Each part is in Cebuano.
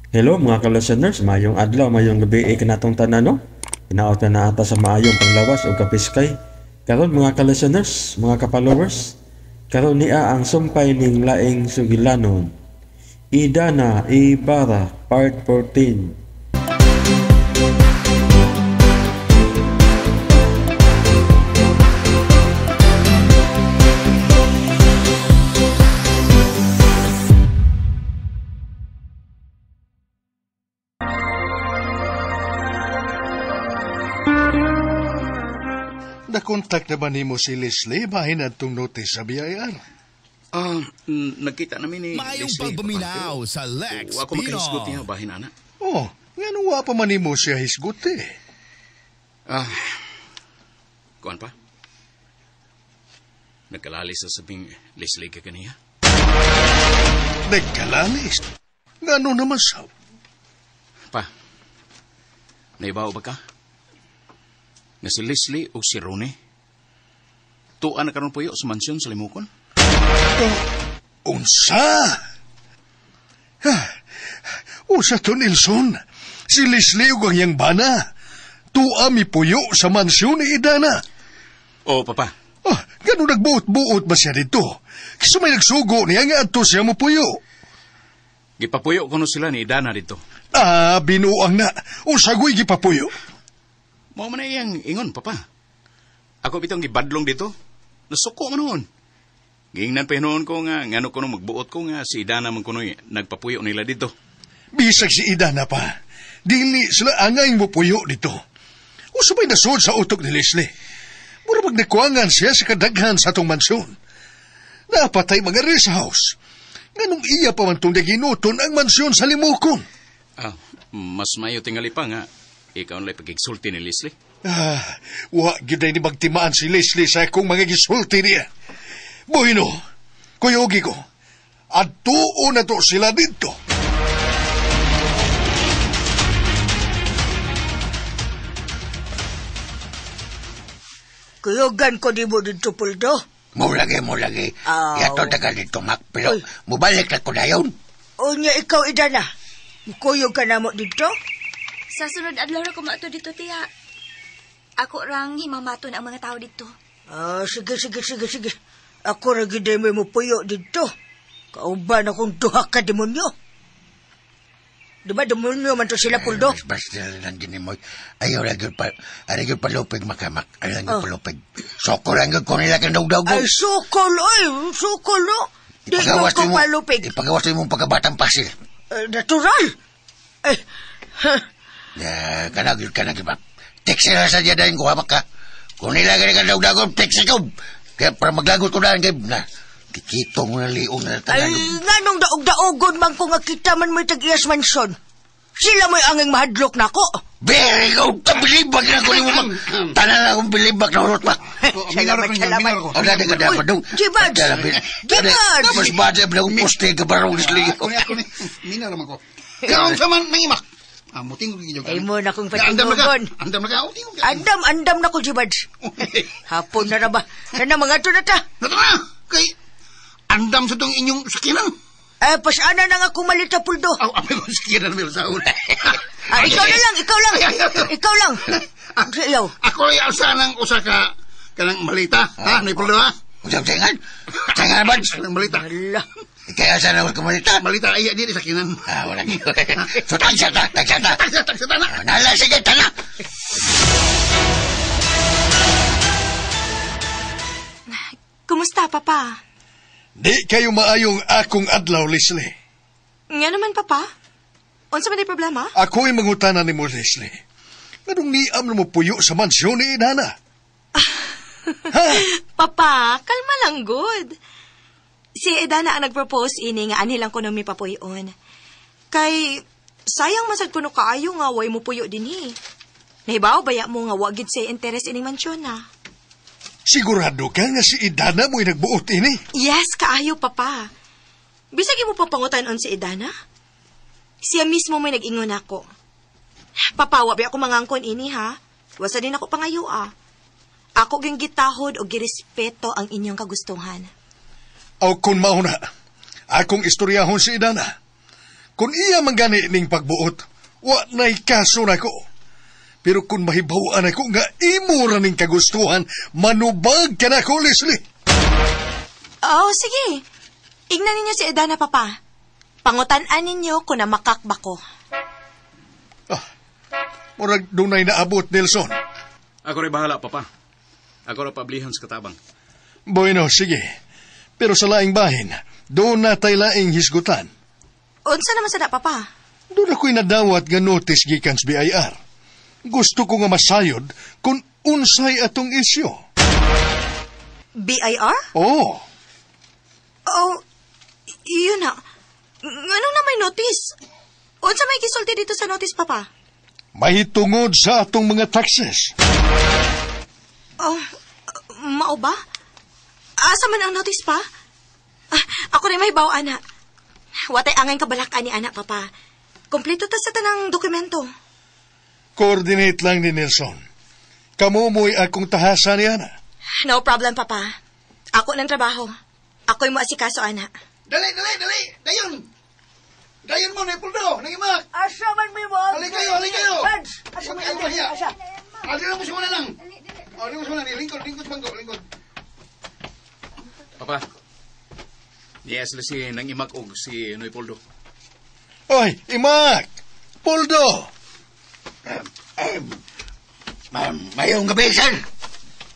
Hello mga ka-listeners, maayong adlaw, maayong gabi kanatong tanan, no? Hinaot na naata sa maayong panglawas o kapiskay. Karon mga ka-listeners, mga ka-followers, karon niya ang sumpay ning laing sugilanon. Idana Ibarra, Part 14. Nakontak na ba nimo si Leslie bahin atong notice sa BIR? Nagkita namin ni Maayong Leslie, pagpaminaw papa. sa Lex Wa ko makahisgot niya Pino. bahin ana. Oh, ngano wa pa man nimo siya hisgot eh. Kuan pa? Nagkalalis sa sabing Leslie ka kaniya. Nagkalalis? Ngano naman sa? Pa, naibaw ba ka? Nga si Leslie o si Ronnie, tuan na karon puyo sa mansyon sa Limukon? Unsa? Ha, unsa to, Nelson? Si Leslie ug ang iyang bana. Tua mi puyo sa mansyon ni Idana. Oo, papa. Ah, ganun nagbuot-buot ba siya dito? Kasi may nagsugo niya nga adto siya mo puyo. Gipapuyo kuno sila ni Idana dito. Ah, binuang na. Unsa goy gipapuyo? Mao man na iyang ingon, papa. Ako bitong gibadlong dito. Nasuko man noon. Giingnan pa noon ko nga, ngano kuno magbuot ko nga si Idana man kuno'y nagpapuyo nila dito. Bisag si Idana pa. Dili sila angay mo puyo dito. Unsa may nasod sa utok ni Leslie? Mura pag nakuangan siya sa kadaghan sa atong mansyon. Napatay mga rest house. Nganong iya pa man tong naginuton ang mansyon sa Limukon? Ah, mas mayo tingali pa nga. Ikaw na'y pagigsulti ni Leslie. Ah, wa gyud ni magtimaan si Leslie sa akong mga gisulti niya. Bueno, kuyugi ko. Adtuo na to sila dito. Kuyugan ko di mo dito, Puldo. Mulagi, mulagi. Aw. Yato taga dito, Mac. Pero Uy. mubalik na ko na yun. Unya, ikaw, Idana. Kuyog ka na mo dito? Sa sunod adlaw ra ko maadto dito, tiya. Ako rang himamaton ang mga tao dito. Ah, sige, sige, sige, sige. Ako ra gid may mupuyo dito. Kauban akong duha ka demonyo. Di ba demonyo man to sila, Puldo? Basta lang din mo. Ayaw lang yun pa. Ayaw yun palupig, makamak. Ayaw lang yun Oh. palupig. Soko lang yun kung nila kang dawdaw. Ay, sukol, oy! Sukol, no? Di mo ko palupig. Ipagawas mo mong pagkabatang pasil. Eh, natural! Eh, ha, Ya, kanag yun, kanag yun, Mac. Text na sa diya dahil ko, hamak ka. Kung nila kang dawdaw, text ko. Kaya para maglagot ko dahil, kaya na, kikitong na liong na ay, tanan. nganong daog-daogon man ko nga kita man mo'y tag-iyas mansion. Sila mo'y anging mahadlok na ko. Very good! Bilibag na ko ni mo, Mac. Tanan akong bilibag na urot, Mac. Salamat, salamat. O, dati ka dapat dong. Gibads! Gibads! Mas bad na akong poste ka barong isli. Ako ni, ako ni. Mina naman ko. Kaon sa man, mangimak. Ah, muting ko gidyo. Ay mo na kong Andam na ka. patingugon. Andam na ka. Oh, tingog ka. Andam, andam na ko, Gibads. Hapon na ra ba? Sana mga to na ta. Nato na. Kay, andam sa tong inyong sakinan. Eh, pasana na nga akong malita, Puldo. Aw, apay ko sakinan meron sa una. Ah, ikaw na lang, ikaw lang. Ay, ay, ay. Ikaw lang. Sa iyaw. Ako ay asa ng usa ka kanang malita. Ha, nay Puldo ha? Usap tingan. Tingan ba? Kanang malita. Ala. Kaya sana ako kumalita. Malita ay di sakinan. Ah, wala kayo. So, tagsa ta, tagsa ta. Tagsa, tagsa ta na. Nala, sige, tala. Kumusta, papa? Di kayo maayong akong adlaw, Leslie. Nga naman, papa. Unsa man di problema? Ako'y mangutana ni mo, Leslie. Nganong niam na mo puyo sa mansyon ni Idana? Ha? Papa, kalma lang good. Si Edana ang nag-propose ini nga anhilang kuno mi papuyon. Kay sayang masad kuno kaayo nga way mo puyo dinhi. Nahibaw baya mo nga wa gid say interes ining mansyon na. Sigurado ka nga si Idana mo'y nagbuot ini? Yes, kaayo papa. Bisag imo papangutan-on si Edana. Siya mismo may nag-ingon ako. Papa, wa ba ako mangangkon ini ha? Wasa din ako pangayo ah. Ako gyud gitahod og girespeto ang inyong kagustuhan. O kung mauna, akong istoryahon si Idana. Kung iya man gani ning pagbuot, wa na'y kaso nako. Pero kung mahibaw-an ako nga imo ra ning kagustuhan, manubag ka nako, Leslie. Oh, sige. Ignan ninyo si Edana, Papa. Pangutan-an ninyo kung namakakba ko. Ah, murag dunay naabot, Nelson. Ako rin bahala, Papa. Ako rin pablihan sa katabang. Bueno, sige. Pero sa laing bahin, doon na tay laing hisgutan. Unsa naman sa na, Papa? Doon ako'y nadawat nga notice gikan sa BIR. Gusto ko nga masayod kung unsay atong isyo. BIR? Oo. Oh, yun na. Nganong na may notice? Unsa may gisulti dito sa notice, Papa? Mahitungod sa atong mga taxes. Oh, mao ba? Asa man ang notice pa? Ah, ako rin may baw, ana. Watay angay kabalak-an ni ana, Papa. Kompleto ta sa tanang dokumento. Coordinate lang ni Nelson. Kamo mo'y akong tahasan ni ana. No problem, Papa. Ako ng trabaho. Ako'y mo asikaso, ana. Dali, dali, dali. Dayon. Dayon mo, Nepoldo. Nangimak. Asa man may mo? Hali kayo, hali kayo. Asa man Ay, asa? Asa? Ali lang mo siya muna lang. Ali mo siya muna. Lingkod, lingkod, bangko, lingkod. Papa, niya sila si nang imak og si Noy Poldo. Oy, imak! Poldo! Mayong gabi, sir.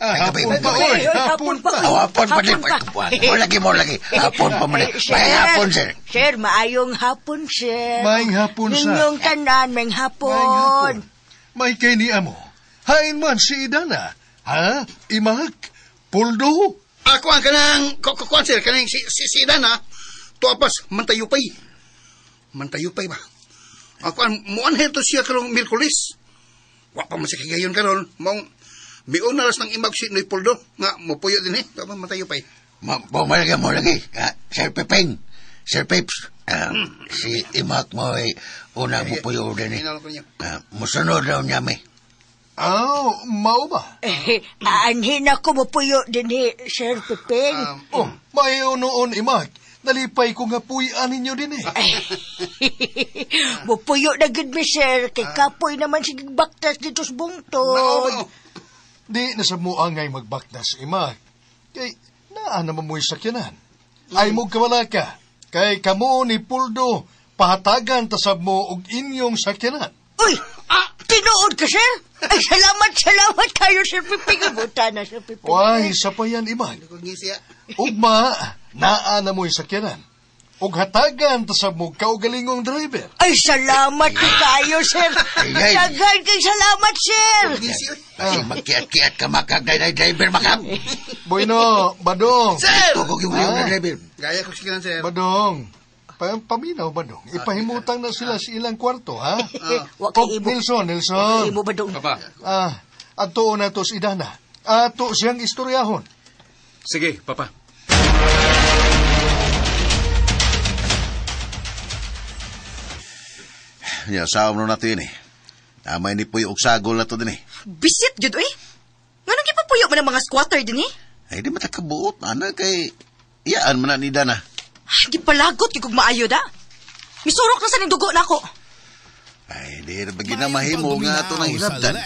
Ah, hapon pa, oy. Hapon pa. Oh, hapon pa din. Mo lagi, mo lagi. Hapon pa man. May hapon, sir. Sir, maayong hapon, sir. Maayong hapon, sir. Ninyong tanan, maayong hapon. Maayong hapon. May kay ni amo. Hain man si Idana. Ha? Imak? Poldo? Ako ang kanang, kukuan sir, kanang si Idana, tuapas, mantayupay. Mantayupay ba? Ako ang, muanher to siya karong Miyerkules. Wa pa man siya kigayon karon, maong, miuna ras ng imag si Noy Poldo, nga, mupuyo din eh, tuapas mantayupay. Mo lagi, mo lagi. Sir Pepeng, Sir Peps, si imak mo ay unang mupuyo din eh. Musunod daw niya may. Oh, mao ba? Anhin ako mupuyo din eh, Sir Pepeng. Oh, mayo noon, imak. Nalipay ko nga puyan ninyo din eh. Mupuyo na gud mi, sir. Kay kapoy naman si baktas dito sa bungtod. Di na sa muangay magbaktas, imak. Kay naa naman mo'y sakyanan. Ay mo kawala ka. Kay kamo ni Puldo, pahatagan tasab mo og inyong sakyanan. Uy! Tinuod ka, sir? Ay, salamat, salamat kayo, Sir Piping. Buta na, Sir Piping. Why, sa pa yan, iman. Ugma, naa na mo'y sakyanan. Og hatagan tasab mo kaugalingong driver. Ay, salamat kayo, sir. Daghan kay salamat, sir. Kasi magkiat-kiat ka makagay na driver, makam. Bueno, Badong. Sir! Tukog yung na driver. Gaya ko siya, sir. Badong. Paminaw, Badong. Ipahimutang na sila sa ilang kwarto, ha? Wa kay imo. Nelson, Nelson. Wa kay imo, Badong. Papa. Ato na to si Idana. Ato siyang istoryahon. Sige, Papa. Ya, sawam na nato yun eh. Amay ni Puyo og sagol na to din eh. Bisit, gyud eh. Nganong gipapuyo man ang mga squatter din eh? Ay, di matakabuot, ana, kay iyaan man na ni Dana. Gipalagot, gyud kog maayo da. Misurok na sa ning dugo nako. Ay, di na ba ginamahimo nga ato ng hilabdan?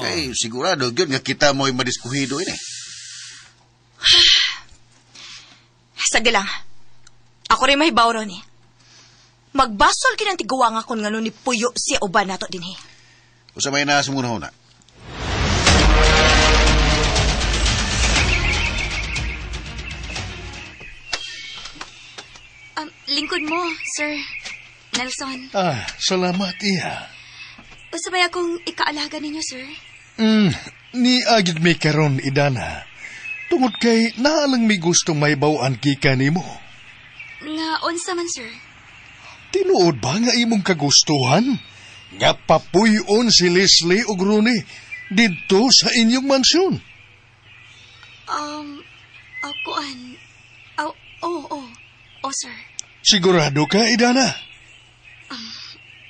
Kay sigurado gyud nga kita mo'y madiskuhido ini. Sige lang. Ako rin mahibaw ron eh. Magbasol kinang tiguwa nga kung ngano ni Puyo siya uban nato din eh. Usa may nasa muna huna. Lingkod mo, Sir Nelson. Ah, salamat, iya. Usa may akong ikaalaga ninyo, sir? Ni agid mi karon, Idana. Tungod kay naalang mi gustong may bawaan gikan nimo. Nga unsa man, sir? Tinuod ba nga imong kagustuhan? Nga papuyon si Leslie ug Rooney didto sa inyong mansyon. Kuan. Oh, sir. Sigurado ka, Idana?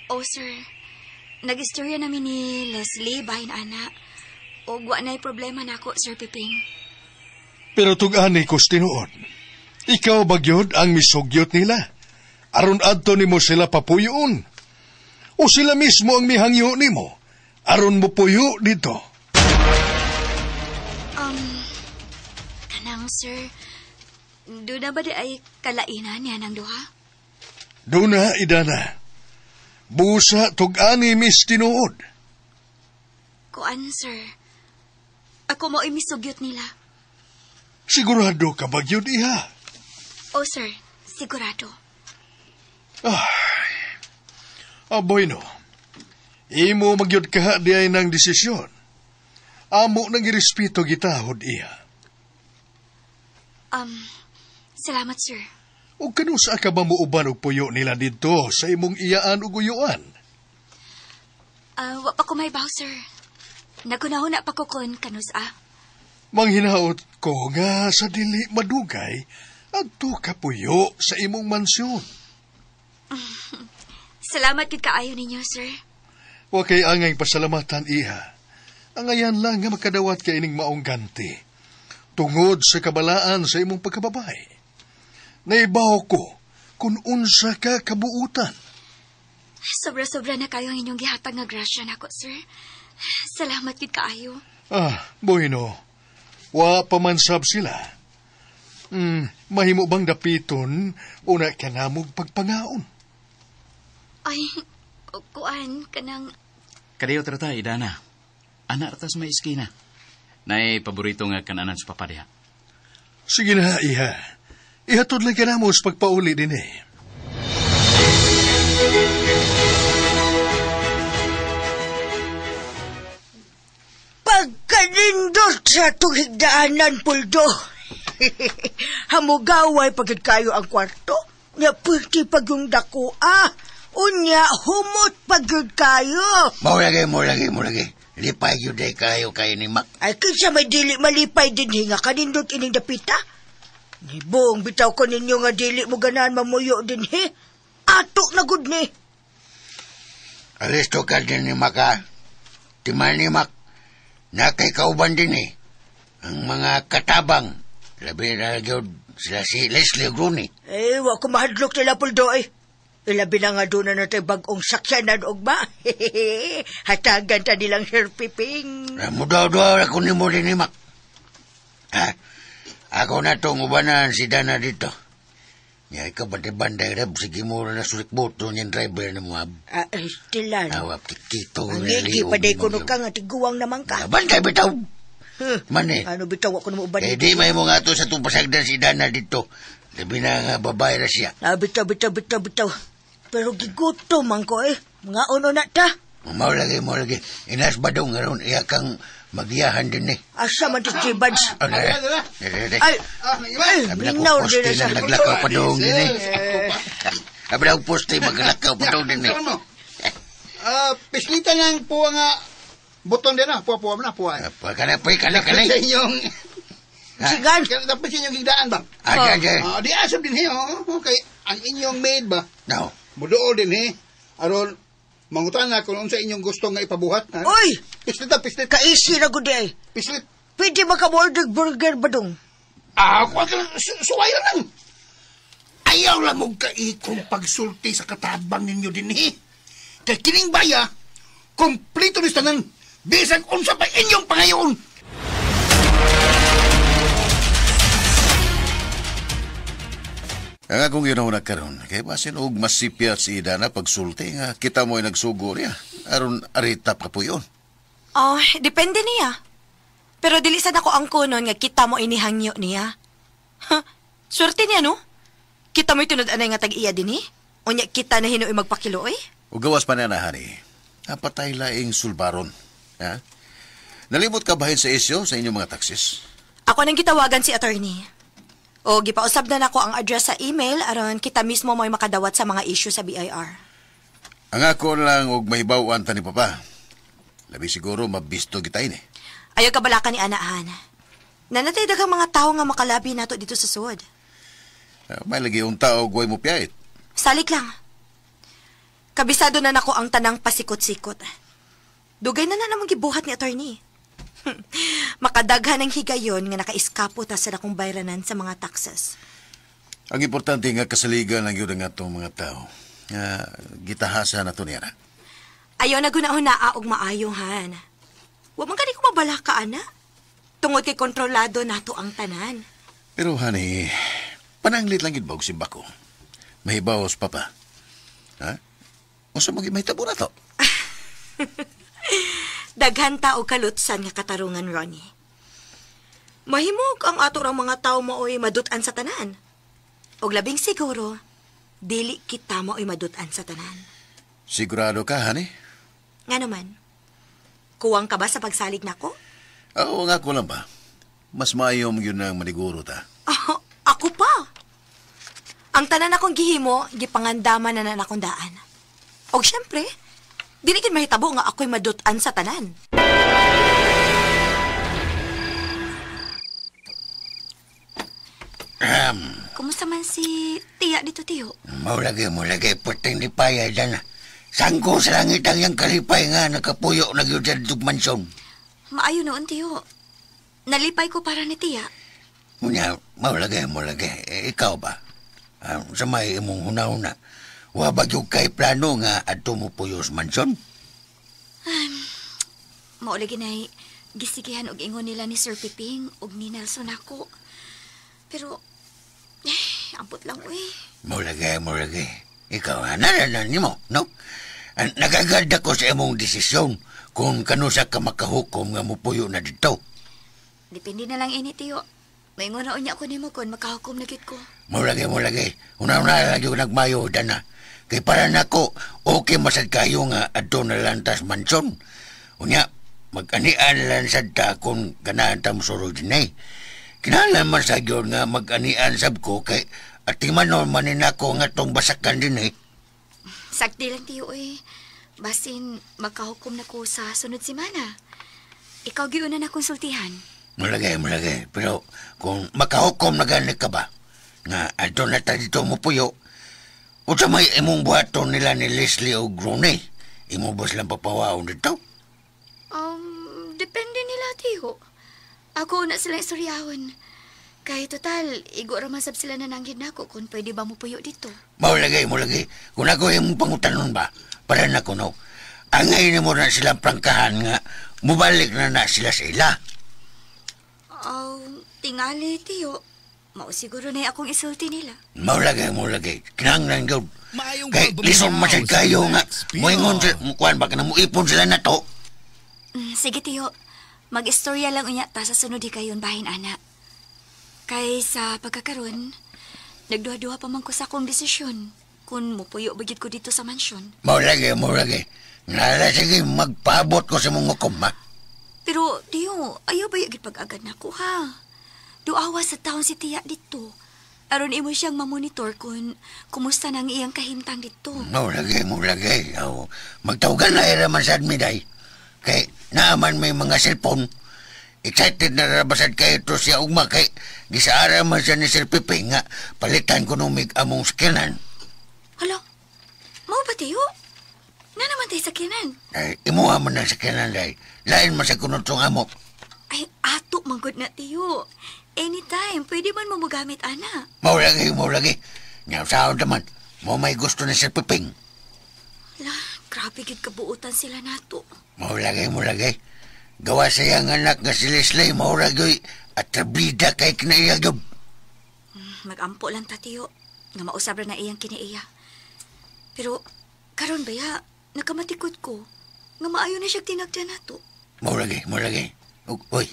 Oh, sir. Nag-istorya namin ni Leslie bahin ana. Og wa na'y problema nako, Sir Piping. Pero tug-ani ko tinuod. Ikaw ba gyud ang misugyot nila? Aron adto nimo sila papuyoon. O sila mismo ang mihangyo nimo aron mopuyo dito. Kanang sir, doon na ba di ay kalainan niya ng duha? Doon na, Idana. Busa tug-ani mis tinuod. Kuan, sir. Ako mo imisugyot nila. Sigurado ka ba yun, iha? Oh, sir. Sigurado. Aboy no. Imo magyud ka di ay ng desisyon. Amo nang irespeto gitahod, iha. Salamat, sir. O kanusa ka ba muuban og puyo nila dito sa imong iyaan ug uyuan? Wa pa ko may baw, sir. Nagunahuna pa ko kun kanusa. Manghinaot ko nga sa dili madugay adto ka puyo sa imong mansyon. Salamat gid kaayo ninyo, sir. Wa kay angay pasalamatan, iha. Angayan lang nga makadawat ka ining maong ganti. Tungod sa kabalaan sa imong pagkababay. Naibaw ko kung unsa ka kabuutan. Sobra-sobra na kayo ang inyong gihatag nga grasya nako, sir. Salamat gid kaayo. Bueno. Wa pa man sab sila. Mahimo bang dapiton una ka namog pagpangaon? Ay, kuan kanang Kadayo trata, Idana. Ana ratas may iskina. Nay paborito nga kananan sa papa diha. Sige na, iha. Ihatod lang ka namo sa pagpauli din eh. Pagkanindot sa itong higdaanan, Puldo. Hamugaway pagid kayo ang kwarto. Nya pwede pag yung dako, ah. Unya, humot pagid kayo. Mo lagi. Lipay yun day kayo kayo ni Mac. Ay, kinsa may dili malipay din hinga kanindot ining dapita. Nibong bitaw ko ninyo nga dili mo ganahan mamuyo din he. Ato na gud ni. Alisto ka din ni Mac, ha? Timan ni Mac, nakay kauban din eh. Ang mga katabang, labi na gyud sila si Leslie Rooney. Eh, wa ko mahadlok nila, Puldo eh. Ilabi na nga doon na natay bagong sakyanan og ba. Hatagan ta nilang Sir Piping. Mudaw-daw ako ni mo din ni Mac. Ha? Ako na itong ubanan si Dana dito. Ya, ikaw banday-banday rab. Sige mo na sulikboto niyang driver na mo. Ah, stilan. Awap, tikito. Ang ngigi, paday kuno ka nga, tiguang naman ka. Bantay bitaw. Man eh. Ano bitaw ako na mo uban? Eh, di may mo nga to sa itong pasagdan si Dana dito. Labi na nga babae na siya. Ah, bitaw. Pero gigutom man ko eh. Mga ono na ta. Mao lagi. Inas ba daw nga ron? Iya kang magiyahan din eh. Asa man ti Chibads? Ay, minaw din na siya. Naglakaw pa doon din eh. Sabi na poste, maglakaw pa doon din eh. Pislitan lang po nga buton din na. Puwa na, puwa. Kana. Sa inyong... Sigan. Dapat sa inyong higdaan ba? Ay. Di asap din eh. Okay, ang inyong maid ba? No. Muduol din eh. Aron, mangutan na kung unsa inyong gusto nga ipabuhat. Ha? Uy! Pislit. Kaisi na gud eh. Pislit. Pwede maka-order burger ba dong? Kuha ka lang. Suway lang. Ayaw lang mong kaikong pagsulti sa katabang ninyo din eh. Kay kining baya, kumplito ni tanan, bisag unsa pa inyong pangayon. Ang akong yun karon, kay basin og masipya si Idana pagsulti nga kita mo'y nagsugo niya. Aron arita pa po yun. Oh, depende niya. Pero dili sad ako ang kunon nga kita mo inihangyo niya. Ha, swerte niya no? Kita mo'y tunud-anay nga tag-iya din eh. Unya kita na hinuoy magpakiloy. O gawas pa na na, honey. Napatay laing sulbaron. Ha? Nalimot ka bahin sa isyo sa inyong mga taksis? Ako nang gitawagan si attorney. O gipausab na nako ang address sa email aron kita mismo mo'y makadawat sa mga issue sa BIR. Ang ako lang og mahibaw-an ta ni Papa. Labi siguro mabisto kita ini. Ayaw kabalaka ni Anaan. Nanatay daghang mga tao nga makalabi nato dito sa sud. May lagi unta og way mo piyait. Salik lang. Kabisado na nako ang tanang pasikot-sikot. Dugay na na namang gibuhat ni attorney. Makadaghan ang higayon nga nakaiskapo ta sa dakong bayranan sa mga taxes. Ang importante nga kasaligan lang yun ang atong mga tao. Nga gitahasa na to niya na. Ayaw na gunahunaa og maayo, han. Wa man gani ko mabala ka, ana. Tungod kay kontrolado nato ang tanan. Pero, honey, pananglit lang yun ba og simba ko? Mahibawas, papa. Ha? Unsa mo mahitabo na to? Daghan ta og kalutsan nga katarungan, Ronnie. Mahimog ang ato rang mga tao maoy madut-an sa tanan. Og labing siguro, dili kita maoy madut-an sa tanan. Sigurado ka, honey? Nga naman, kuwang ka ba sa pagsalig nako? Oo nga ko lang ba? Mas maayom yun ang maniguro ta. Ah, ako pa. Ang tanan akong gihimo, gipangandaman na na akong daan. Og syempre, dili gid mahitabo nga ako'y madut-an sa tanan. Kumusta man si Tiya dito, Tiyo? Maulagay, puting lipay, Dana. Sangko sa langit ang iyang kalipay nga nakapuyo na gyud sa dug mansyon. Maayo noon, Tiyo. Nalipay ko para ni Tiya. Unya, maulagay. Ikaw ba? Sa may imong huna-huna, wa ba gyud kay plano nga adto mo puyo sa mansyon? Maulagi na'y gisigihan og ingon nila ni Sir Piping og ni Nelson ako. Pero, ampot lang, uy. Maulagay. Ikaw, naranan nimo, no? Nagaganda ko sa imong desisyon kung kanusa ka makahukom nga mupuyo na dito. Depende na lang ini, Tiyo. Maingon na unya ko nimo kung makahukom na gid ko. Maulagay. Una-una lagi ko nagmayo, Dana. Kay para nako, okay masad kayo nga adto na lantas mansyon. Unya, mag-anian lang sad ta kung ganahan ta mosurog din eh. Kinahanglan man sa gyud nga mag-anian sab ko kay atimanon man ni nako nga tong basakan din eh. Sakti lang, Tiyo, eh. Basin, makahukom na ko sa sunod semana. Ikaw gyud na konsultihan. Malagay. Pero kung makahukom na gani ka ba, nga adto na ta dito mo puyo, unsa may imong buhaton nila ni Leslie o Ronnie? Imo ba silang papawaon dito? Depende nila, Tiyo. Ako na sila istoryahon. Kay total, igo ra man sab sila na nanggid nako kung pwede ba mo puyo dito. Maulagay. Kung ako imong pangutanon ba, para nako no. Angay nimo na silang prangkahan nga mubalik na na sila sa ila. Tingali, Tiyo. Mao siguro na akong isulti nila. Maulagay. Kinahanglan gyud. Kay lison man sad kayo nga moingon sila, kuan ba kana moipon sila na to. Sige, Tiyo. Mag-istorya lang unya ta sa sunod di kayon bahin, ana. Kay sa pagkakaron, nagduha-duha pa man ko sa akong desisyon kung mupuyo ba gyud ko dito sa mansyon. Maulagay. Ngala sige, magpaabot ko sa mong hukom, ha? Pero, Tiyo, ayaw ba yung pag-agad na ko, ha? Duawa sa taon si Tiya dito. Aron imo siyang mamonitor kung kumusta nang iyang kahimtang dito. Maulagay. Oh, magtawagan na era man sa admiday. Kay naaman may mga cellphone. Excited na rabasad kayo to siya ugma kay gisaara man siya ni Sir Piping nga palitan ko numig among sakinan. Hala, mao ba, Tiyo? Na naman tayo sakinan. Ay, imuha man ang sakinan day. Lain man sa kunod tong amo. Ay, ato manggod na, Tiyo. Anytime, pwede man mo magamit, ana. Maulagi. Nga sahod naman, mo may gusto ni Sir Piping. Hala, grabe gid kabuutan sila nato. Maulagay. Gawa sa iyang anak nga si Leslie, maulagay at trabida kay kinaiya gyud. Magampo lang ta, Tiyo, nga mausab ra na iyang kinaiya. Pero, karon ba ya, nakamatikod ko, nga maayo na siya tinagda nato. Maulagay. Uy,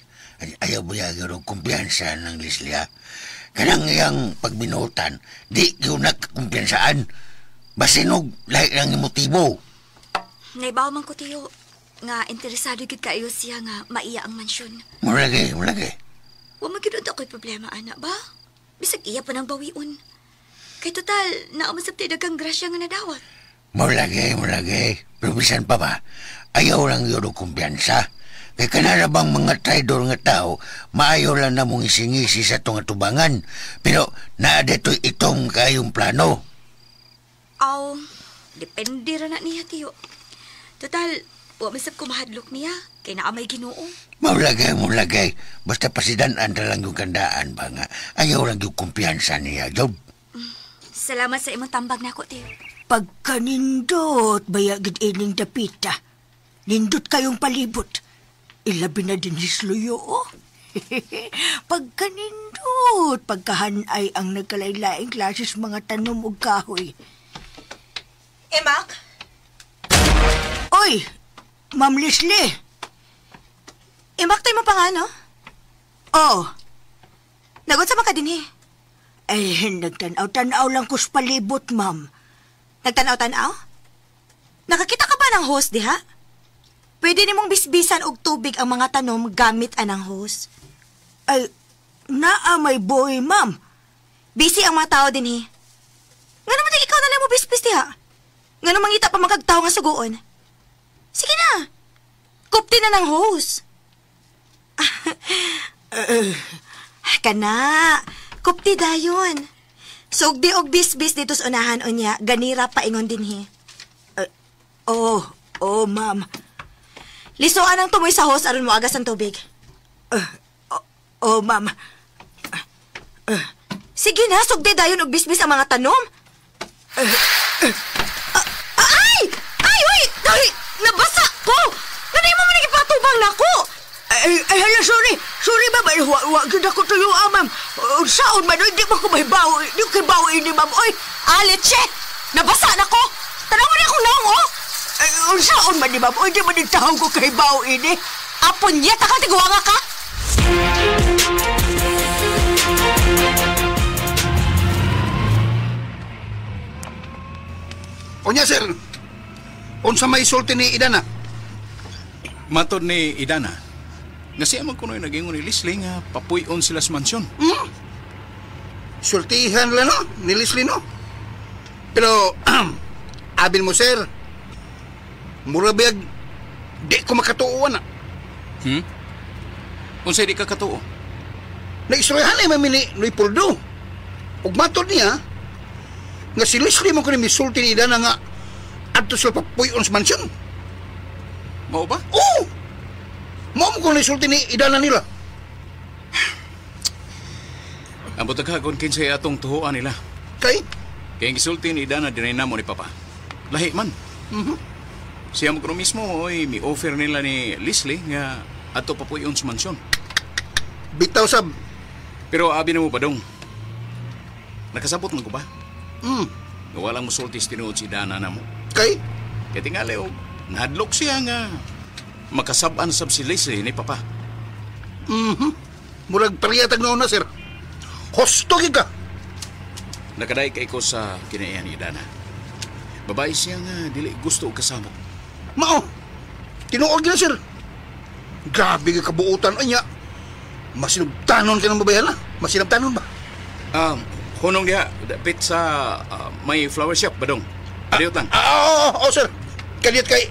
ayaw ba ya og kumpiyansa ng Leslie, ha? Kanang iyang pagbinutan, di yun nagkumpiyansaan. Basinog, lahi lang yung motibo. Naibaw man ko, Tiyo, nga interesado gid kaayo siya nga maiya ang mansyon. Maulagay. Wa man gyud ako'y problema, ana ba? Bisag iya pa nang bawion. Kay total, naa man sab tay daghang grasya nga nadawat. Maulagay. Pero bisan pa ba, ayaw lang yun og kumpiyansa. Kay kanara bang mga traidor nga tao, maayo lang na mong isingisi sa itong atubangan. Pero naa dito'y itong kayong plano. Aw, depende ra na niya, Tiyo. Total, wa man sab ko mahadlok niya, kay naa may Ginoo. Maulagay. Basta pasidan-an lang yung kandaan ba nga. Ayaw lang yung kumpiyansa niya, Job. Salamat sa imong tambag nako, Tiyo. Pagkanindot, bayagid ining dapita. Nindot kayong palibot. Ilabi na din hisluyo, oh. Pagkanindot, pagkahanay ang nagkalaylaing klases mga tanom ug kahoy. Emak? Oy, Ma'am Leslie. Emak, tayo mo pa nga, no? Oh. Nagot sa maka din, eh. Ay, nagtanaw-tanaw lang ko sa palibot, ma'am. Nagtanaw-tanaw? Nakakita ka ba ng hose, diha? Pwede nimong bisbisan og tubig ang mga tanom gamit anang hose. Ay, naa may boy, ma'am. Busy ang mga tao din, eh. Nga naman ikaw na lang mo bisbis, diha? Nga naman mangita pa magkagtao nga suguon. Sige na. Kupti na ng hose. Kana. Kupti dayon. Sugdi og bisbis dito sa unahan unya, ganira paingon dinhi. Oh, ma'am. Lisuan ang tumoy sa hose aron moagas ang tubig. Oh, ma'am. Sige na, sugdi dayon og bisbis ang mga tanom. Ay! Ay, uy! Ay, nabasa ko! Nanay mo man nagipatubang nako! Ay, hala, sorry. Sorry, ma'am. Ay, wa gyud ako tuyo, ma'am. Saon man, hindi mo ko mahibaw. Hindi ko kibaw ini, ma'am. Oy! Alit, che! Nabasa na ko! Tanaw mo na akong naong, oh! Ay, saon man ni, ma'am. Oy, di man nagtahong ko kahibaw ini. Apunyeta ka, tiguanga ka! Onya, sir. Unsa may sulti ni Idana? Matod ni Idana, nga siya man kuno'y nag-ingon ni Leslie nga papuy-on sila sa mansyon. Hmm? Sultihan lang, no? Ni Leslie, no? Pero, abil mo, sir, mura biyag, di ko makatuoan, na. Hmm? Unsay di ka katuo? Naistoryahan ay mami ni Leopoldo. Ug matod niya, nga si Leslie mo kuno misulti ni Idana nga adto sila papuy-on sa mansyon. Mao ba? Oo! Mao mo kung nisulti ni Idana nila. Ang butagha kung kinsay atong tuhuan nila. Kay? Kaya ang gisulti ni Idana dinay namo ni Papa. Lahi man. Mm-hmm. Siya mo kuno mismo, oy, mi-offer nila ni Leslie nga adto papuy-on sa mansyon. Bitaw sab. Pero abi na mo ba dong? Nakasabot man ko ba? Mm. Nga walang musulti sa tinuod si Idana namo. Kay? Kaya tingali, oh, nahadlok siya nga makasab-an sab si Leslie ni Papa. Mm-hmm. Murag pariyatag noon na, sir. Hosto gid ka. Nakaday kay ko sa kinaiyan ni Idana. Babae siya nga dili gusto og kasamo. Mao. Tinuod gid, sir. Grabe ka kabuutan anya. Masinubtanon ka ng babae na. Masinubtanon ba? Hunong diha, dapit sa may flower shop badong. Adiot lang. Oo, sir. Kaliyat kay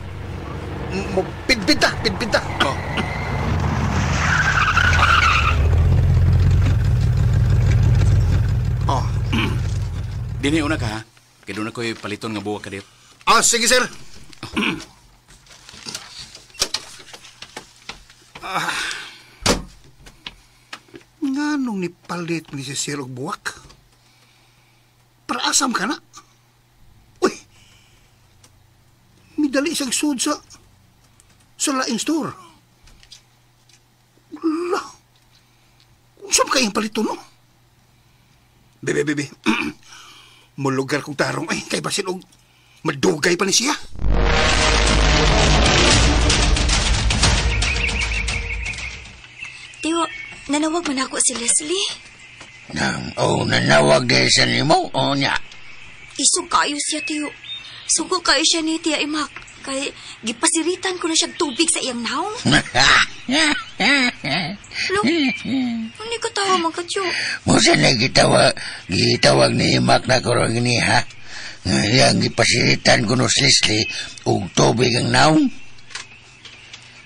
pidpid ta, pidpid ta. Oh. Oh. Dinhi una ka, ha? Kay doon ako'y paliton nga buwak ka dito. Ah, sige, sir. Nganong nipalit ni si Sir og buwak? Paraasam ka na. Uy! Midali siyang sud sa laing store. Wala. Kung saan kayang palito, no? Bebe, bebe. Mulugar kong tarong ay kay basin og madugay pa ni siya. Tiyo, nanawag man ako si Leslie. Oh, nanawag dahil sa nimo? O niya. Isog kayo siya, Tiyo. Sugo kayo siya ni Tia Imak. Kay gipasiritan ko na siya tubig sa iyang naong. Lo, hindi ko tawa man ka, Tiyo. Musa na gitawag ni Imak na karon ni ha. Iyang gipasiritan ko no si Leslie og tubig ang naong.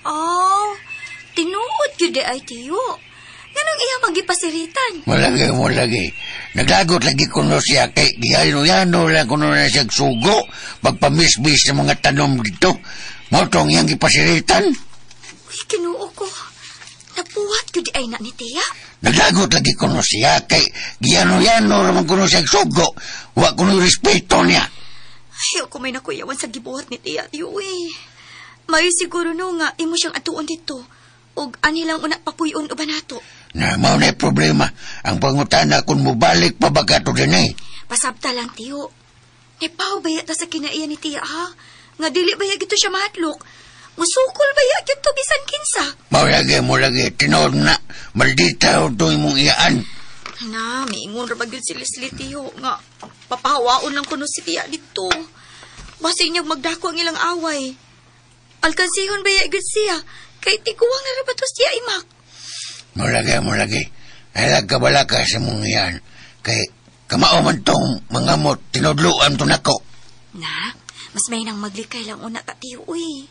Oh, tinuod gyud ay, Tiyo. Nganong iya magipasiritan? Malagi. Naglagot lagi kuno siya kay gihano-yano lang kuno na siya sugo pagpamismis ng mga tanom dito. Mao tong iyang gipasiritan. Uy, Kinuo ko. Napuhat gyud ay na ni Tia. Naglagot lagi kuno siya kay giyano-yano raman kuno siya sugo. Wa kuno respeto niya. Ayaw ko may nakuyawan sa gibuhat ni tiya, tiyo eh. Mayo siguro no nga imo siyang atuon dito. Og ani lang una papuyon uban nato. Na mao na problema. Ang pangutana kung mubalik pa ba ka to din eh. Pasabta lang, tiyo. Nepaw ba yata sa kinaiya ni tiya, ha? Nga dili ba gito siya mahadlok? Musukol ba ya gyud to bisan kinsa? Mao lagi tinuod na. Maldita to imong iyaan. Na, miingon ra ba gyud si Leslie, tiyo nga papahawaon lang kuno si tiya dito. Basig niyang magdako ang ilang away. Alkansihon ba ya gyud siya? Kay tiguang na ra ba to siya imak? Mao lagi. Ay kabala ka sa mong iyaan. Kay kamao man tong mga mot, tinudluan to nako. Na, mas may nang maglikay lang una ta, tiyo, uy.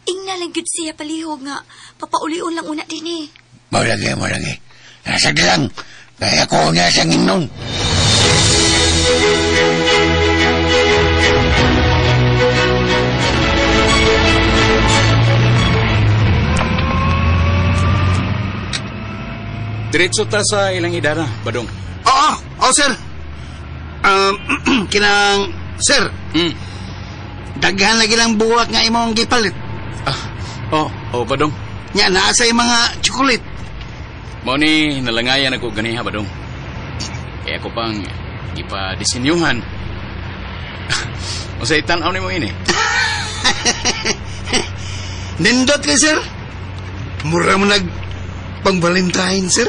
Ingna lang gyud siya palihog nga, papaulion lang una din eh. Mao lagi. Nasa lang, kaya ko niya siyang ingnon. Diretso ta sa ilang idara, Badong. Oo, sir. Kinang, sir. Daghan lagi lang buwak nga imong gipalit. Oh, Badong. Nya, naa sa mga chocolate. Mao ni nalangayan ako ganiha, Badong. Kaya ako pang ipa-disenyuhan. O sa itan-aw ni mo ini. Nindot kay, sir. Mura mo nag pang Valentine, sir.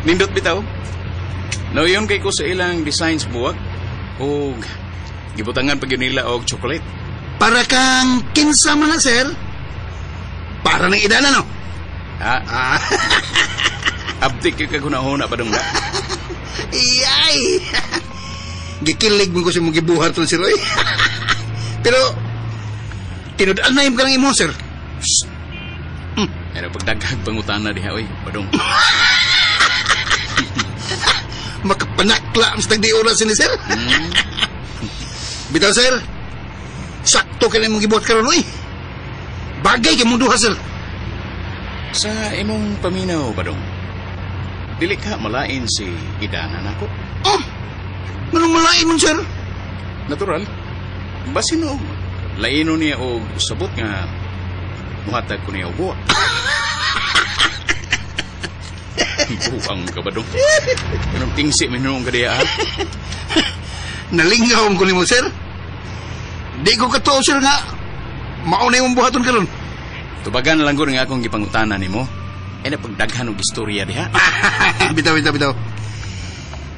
Nindot bitaw. Nauyon kay ko sa ilang designs buwak og gibutangan pa gyud nila og chocolate. Para kang kinsa man na, sir. Para ng idana, no? Ah. Abdik kay kagunahona pa dong na. Iyay! Gikilig mo ko sa mong gibuhat to, sir. Oy. Pero, tinud-an na yung ka ng imo, sir. Pero pagdaghag pangutana diha, oy, Badong. Makapanakla ang tagdi oras ni sir. Bitaw, sir. Sakto ka na imong gibuhat karon, oy. Bagay kay mong duha, sir. Sa imong paminaw, Badong, dili ka malain si Idana nako. Oh, manong malain mo, sir? Natural. Basin og laino niya og sabot nga muhatag ko niya og buwak. Buang ka ba, Dong? Anong tingsi minuong ka diya, ha? Nalingaw ko nimo, sir. Di ko katuo, sir, nga mauna imong buhaton karon. Tubagan lang gud nga akong gipangutana nimo. Ay napagdaghan og istorya diha. Bitaw.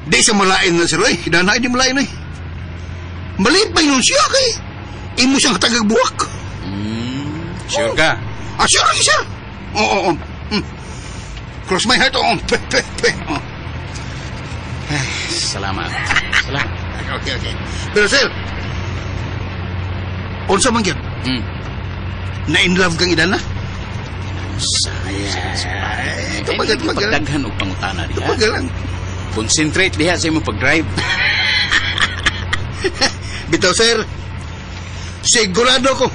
Di sa malain na, sir, oy. Idana, di malain, oy. Maliit pa yun siya kay imo siyang tagagbuwak. Sure ka? Ah, sure, sir. Oo. Cross my heart, oo. Pe. Oh. Ay, salamat. Okay. Pero sir, unsa man gyud? Na in love kang idana? Sayang. Tumagal. Pagdaghan og pangutana diha. Tumagal lang. Concentrate diha sa imong pag-drive. Bitaw, sir. Sigurado ko.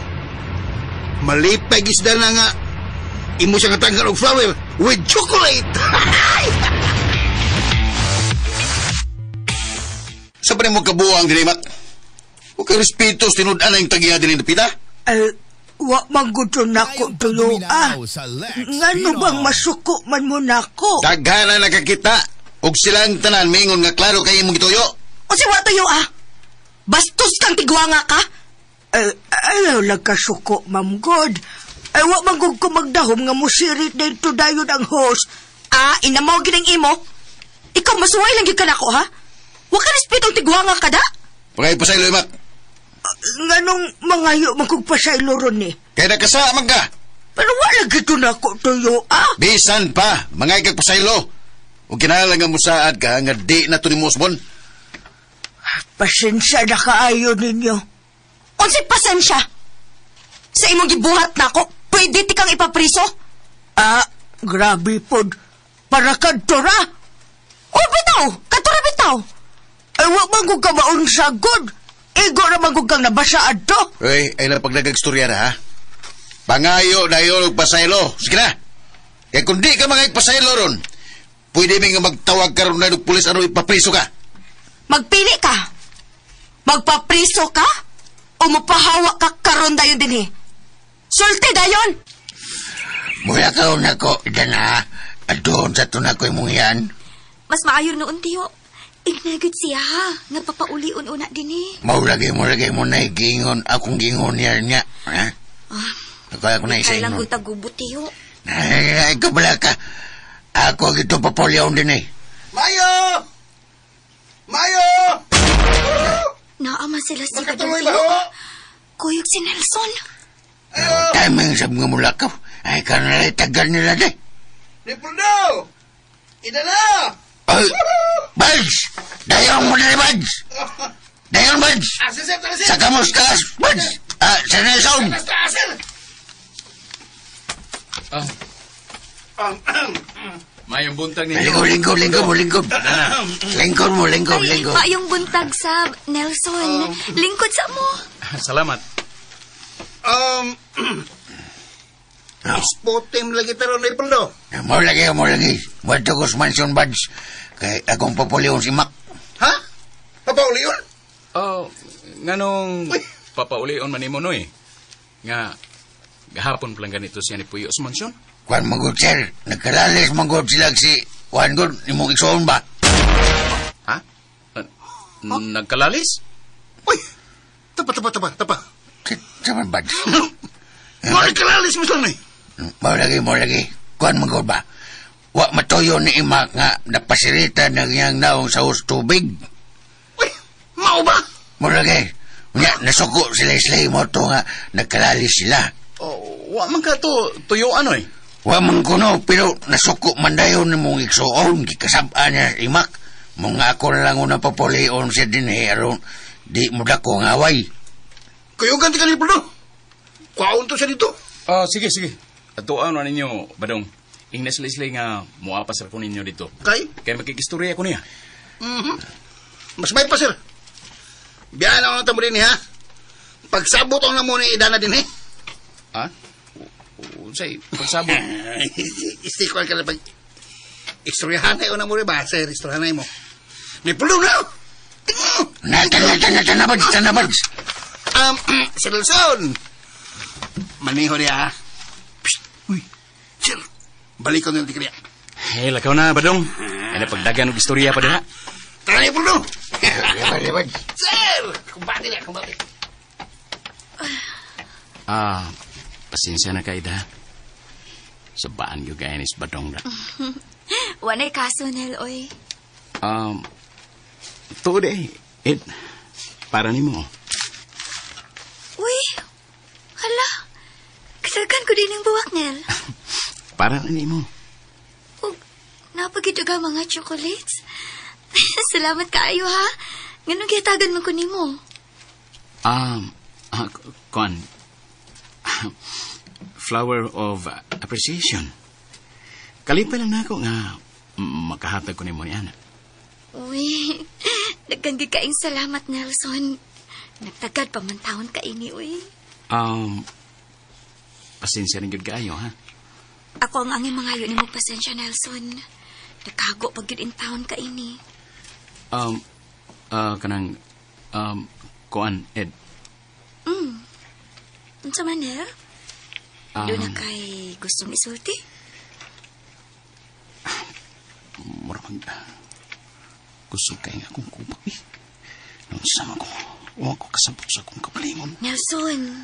Malipay isda na nga imo siyang katanggal og flower with chocolate. Sa pa mo kabuang dinimat? O kay respeto sa tinud-an ang tagiya din pita? Ay, wa man gud nako tulo, ah. Ngano bang masuko man mo nako? Daghan na nakakita og silang tanan mingon nga klaro kay imong gituyo. O si wa tuyo, ah. Bastos kang tigwanga ka. Ay, ayaw lang kasuko, Ma'am God. Ay, wa man gud ko magdahom nga musirit dito dayon ang host. Ah, inamaw gid ang imo. Ikaw masuway lang gyud ka nako, ha? Wa ka respeto ang tigwanga ka da? Pangay pasaylo, Mak. Nganong mangayo man kog pasaylo ron ni? Kay nakasa man ka. Pero wala gito nako tuyo, ah. Bisan pa, mangay kag pasaylo. Ug kinahanglan nga musaad ka nga di na to nimo usbon. Pasensya na kaayo ninyo. Unsay pasensya? Sa imong gibuhat nako, pwede ti kang ipapriso? Ah, grabe pod. Para kadto ra. O bitaw, kadto ra bitaw. Ay, wa man gud ka maunsa gud. Igo ra man gud kang nabasa adto. Uy, ay lang pagdagag-istorya na, ha? Pangayo na yun og pasaylo. Sige na. Kaya kung di ka mga pasaylo ron, Pwede mi nga magtawag karon na og pulis aron ipapriso ka. Magpili ka. Magpapriso ka o mapahawa ka karon dayon dinhi. Sulti dayon. Mula ka na ko, Idana. Adon sa to na ko imong yan. Mas maayo noon, tiyo. Ignagod siya, ha? Nga papaulion una dinhi. Maulagay mo lagay mo na gingon akong gingon niya niya. Ha? Ah, Kaya ko na isa kay lang ingon. kung tagubot, tiyo. Ay, kabala ka. Ako gito papulyaon din eh. Mayo! Mayo! Naama sila si Badong, Makatuloy ba tiyo. ho? Kuyog si Nelson. Timing sa mga mulakaw. Ay, kanalay tagal nila di. Leopoldo! Idana! Ay, Buds! Dayon mo na Buds! Dayon, Buds! Ah, sir, sir, sir! Sa kamustas, Buds! Ah, sa Nelson! Basta, sir! Mayong buntag ninyo. Lingkod, lingkod, lingkod mo, lingkod. Lingkod mo, lingkod, Ay, lingkod. maayong buntag sa Nelson. Lingkod sa mo. Salamat. Ispotem lagi taron, Leopoldo. Mo lagi, mo lagi. Muerto ko sa mansion, Buds. Kay akong papulyaon si Mac. Ha? Papauli yun? Oh, nganong papaulion man nimo noy. Nga gahapon pa lang ganito siya ni Puyo sa mansyon. Kwan magod, sir. Nagkalalis magod sila si Juan God. Imong igsoon ba? Ha? Nagkalalis? Uy! Tapa, tapa, tapa, tapa. Saman, Buds? Mga kalalis mo sila, eh. Mo lagi, mo lagi. Kwan magod ba? Wa matuyo ni Imak nga napasirita ng iyang naong sa tubig. Uy! Mao ba? Mo lagi. Nya, nasuko sila sila mo to nga nagkalalis sila. Oh, wa man ka to tuyuan oy. Wa man kuno, pero nasuko man dayon ni mong igsoon, gikasab-an niya si Imak. Mga ako na lang una papulion siya din eh, aron di mo dako nga away. Kuyugan ti ka, Leopoldo. Kuwaon to siya dito. Ah, sige, sige. Atuan na ninyo, Badong. Ingnas Leslie nga muapas ra ko ninyo dito. Kay? Kay makikistorya ko niya. Mas may pa, sir. Biyaan ako ng tamo din, ha? Pagsabot ang namo ni Idana din, eh. Ha? Unsay pagsabot? Istikuan ka na pag... Istoryahan na mo rin ba, sir? Istoryahan mo. Leopoldo na! Na, tana, tana, tana, Buds, tana, Buds. Sir Nelson! Maniho niya, ha? Psst! Uy! Sir! Balik ko na lang kaya. Hey, lakaw na, Badong. Ay napagdagan og istorya pa diha. Tara, Leopoldo! Liban, liban. Sir! Kumbati na, kumbati. Ah, pasensya na kay da. Sabaan yung kaya ni Badong na. Wanay kaso, Nel, oy. Tuod eh. Ed, para nimo. Uy, hala. Kasagkan ko din ang buwak, Nel. Para nimo. Ug, napagid ka mga chocolates. Salamat kaayo, ha? Nganong gihatagan man ko nimo? Kuan. Flower of appreciation. Kalipay lang nako nga makahatag ko nimo niyan. Uy, daghan gid kaing salamat, Nelson. Nagtagad pa man taon ka ini, uy. Pasensya rin gyud kaayo, ha? Ako ang angay mangayo nimo pasensya, Nelson. Nagkago pag gyud in taon ka ini. Kanang kuan, Ed. Unsa man, Nel? Doon na kay gustong isulti? Mura mag kusog kay nga akong kubak eh. Nung sama ko, wa ko kasabot sa akong kapalingon. Nelson!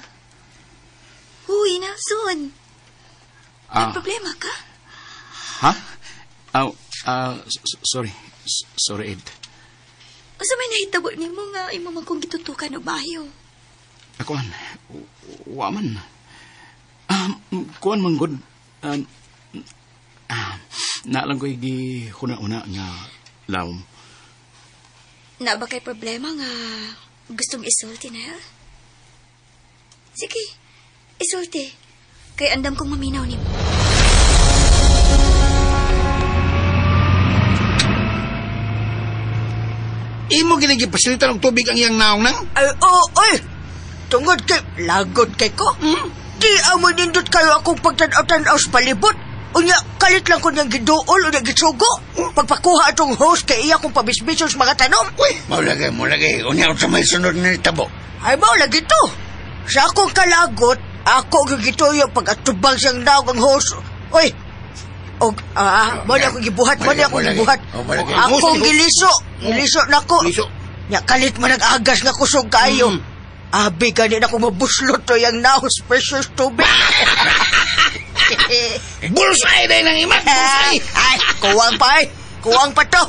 Uy, Nelson! May problema ka? Ha? Oh, sorry. Sorry, Ed. Unsa may nahitabo nimo nga imo man kong gitutukan og maayo? Akuan, wa man. Kuan man gud. Naalang ko gihuna-una nga lawom. Na ba kay problema nga gustong isulti, Nel? Sige, isulti. Kay andam kong maminaw nimo. Imo ginigipasilitan og tubig ang iyang naong nang? Ay, oo, oy! Tungod kay, lagot kay ko. Di amoy nindot kayo akong pagtanaw-tanaw sa palibot. Unya, kalit lang ko niyang giduol o niyang gitsugo. Pagpakuha atong host kay iya kong pabisbison sa mga tanom. Uy, maulagay. Unya, sa may sunod na tabo. Ay, maulagay to. Sa akong kalagot, ako gigituyo pag atubang siyang naog ang host. Uy, og mo na akong gibuhat, mo na akong gibuhat. Akong giliso, giliso na ko. Nya kalit man nag-agas nga kusog kaayo. Abi gani na ko mabuslot to yang naos precious tubig. Bullseye day nang ima. Bullseye. Ay, kuwang pa ay. Kuwang pa to.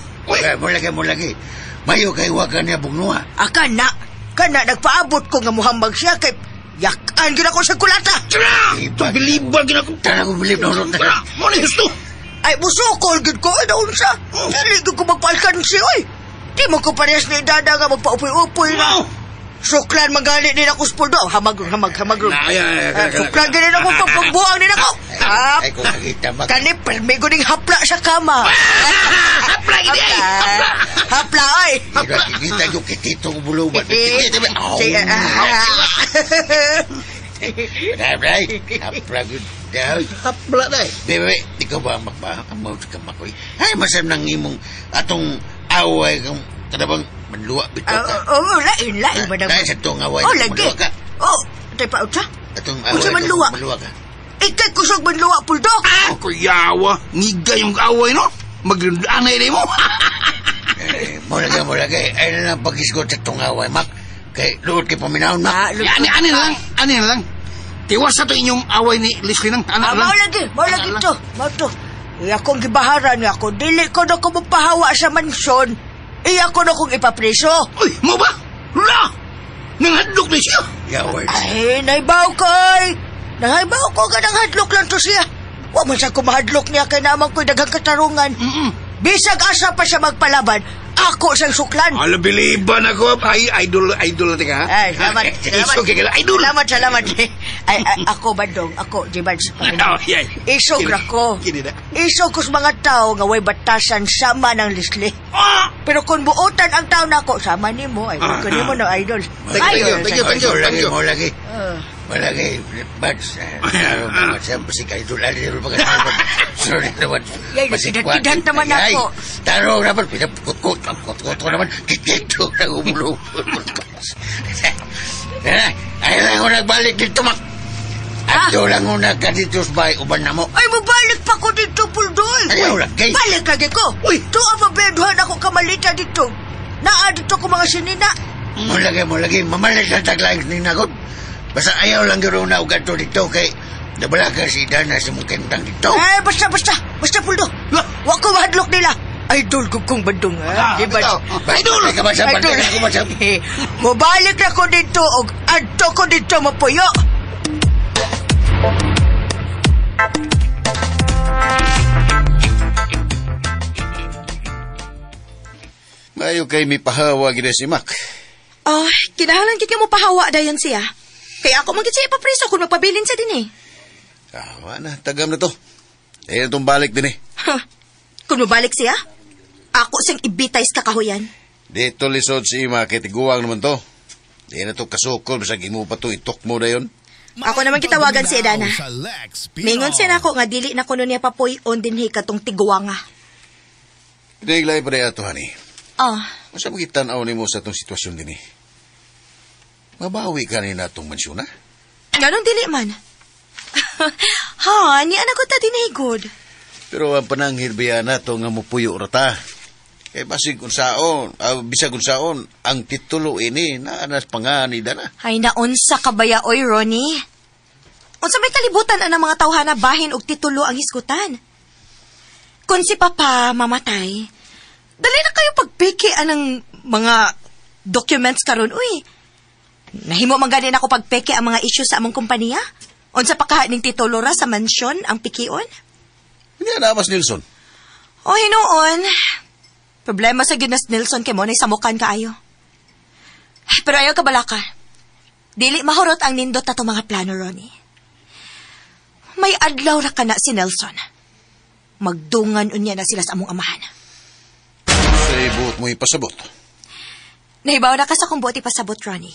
Mulagi. Mayo kay wa ka niya bugnuha. Kana, nagpaabot ko nga muhambag siya kay yakan gid ako sa kulata. Biliban gid ako. Tara ko bilib na urot. Mo ni gusto. Ay, musukol gid ko ay naunsa. Dili gid ko magpalkansi oy. Di mo ko parehas ni Dada nga magpaupoy-upoy na. Suklan magali din ako sa puldo. Hamag. Suklan din ako pagbuang din ako. Ay, kung nakita ba? Kani, permigo ding hapla sa kama. Hapla, gini ay! Hapla! Hapla, ay! Kita yung kitito ko bulo ba? Hapla, Hapla, day. Bebe, ikaw ba ang makba? Ang ay, masam nang imong atong away kang kadabang manluwa bitaw ka. Oo, lain. Dahil sa itong away, oh, lagi. Manluwa ka. Oh, tayo pa, utsa? Atong away, manluwa. Manluwa ka. Ika'y kusog manluwa, puldo. Ah, kuyawa. Ngiga yung away, no? Mag-anay na mo. Mulagay. Ay na lang pag-isgot sa itong away, Mak. Kay luot kay paminahon, Mak. Ani na lang. Tiwas sa ito inyong away ni Leslie nang. Mao lagi to. Mao to. Iya kong gibaharan nga ako. Dili ko na ko mapahawa sa mansyon. Iya ko na kong ipapreso. Uy, mo ba? La! Nanghadlok na siya. Yaward. Ay, naibaw ko ay. Naibaw ko ka nanghadlok lang to siya. Wa man sa kumahadlok niya kay naman ko'y daghang katarungan. Bisag asa pa siya magpalaban, ako siyang suklan. Ala, biliban ako. Ay, idol na tika. Ay, salamat. Okay, idol. Salamat. Ay, ako, Bandong. Ako, Jibans. Isog ako. Isog ko sa mga tao nga way batasan sama ng Leslie. Pero kung buotan ang tao na ako, sama ni mo. Ay, kung ni mo no, idol. Thank you. Malagi. Malagi, Bats. Siyempre, idol. Sorry naman. Yay, nagkidat naman ako. Taro naman, pinapkot-kot naman. Kikito na umulo. Ay lang ko nagbalik dito, Mak. Ato lang ko nagka dito sa bahay, uban na mo. Ay, mabalik pa ko dito, Puldoy. Ayaw lagi. Balik lagi ko. Uy! Tuwa mabenduhan ako kamalita dito. Naa dito ko mga sinina. Mulagi. Mamalit na taglaing sinina ko. Basta ayaw lang gano'n na ugat dito kay nabala ka si Dana sa mong kentang dito. Eh, basta, Puldo. Wa ko mahadlok nila. Idol ko kong Bandong, ha? Di ba? Idol! Idol! Mabalik na ko dito og adto ko dito mapuyo. Mayo kay mi pahawa gid si Mac. Oh, kinahanglan gid mo pahawa dayon siya. Kaya ako man gid siya ipapreso kung magpabilin sa din eh. Ah, na, tagam na to. Eh, itong balik din eh. Huh. Kung mabalik siya, ako siyang ibitay sa kakahuyan. Dito lisod si Ima, kay tiguang naman to. Di na to kasukol, bisag imo pa to, itok mo na yun. Ako naman kitawagan si Edana. Mingon siya na ako nga dili na kuno niya papuy-on din katong tiguanga. Pinaglay pa rin ato, honey. Ah. Masa magitanaw ni mo sa itong sitwasyon din eh. Mabawi ka rin na itong mansyon, ha? Ganun dili man. Ha, ni anak ko ta dinahigod. Pero ang pananghirbiya na ito nga mupuyo rata. Eh, basig kung saon, bisag kung saon, ang titulo ini, naanas pa nga ni Dana. Ay, naunsa ka baya, oy, Ronnie? Unsa may kalibutan ang mga tawhana bahin og titulo ang hisgutan. Kung si Papa mamatay, dali na kayo pagpiki anang mga documents karon uy. Nahimo man gani nako pagpeke ang mga issue sa among kompanya. Unsa pa kaha ning titulo ra sa mansyon ang pikion? Hindi na mas Nilsson. O hinuon. Problema sa gyud nas Nilsson kay mo nay samukan kaayo. Pero ayaw ka balaka. Dili mahurot ang nindot ato mga plano, Ronnie. May adlaw ra kana si Nelson. Magdungan unya na sila sa among amahan. Sa buot mo ipasabot. Nahibaw na ka sa kung buot ipasabot, Ronnie.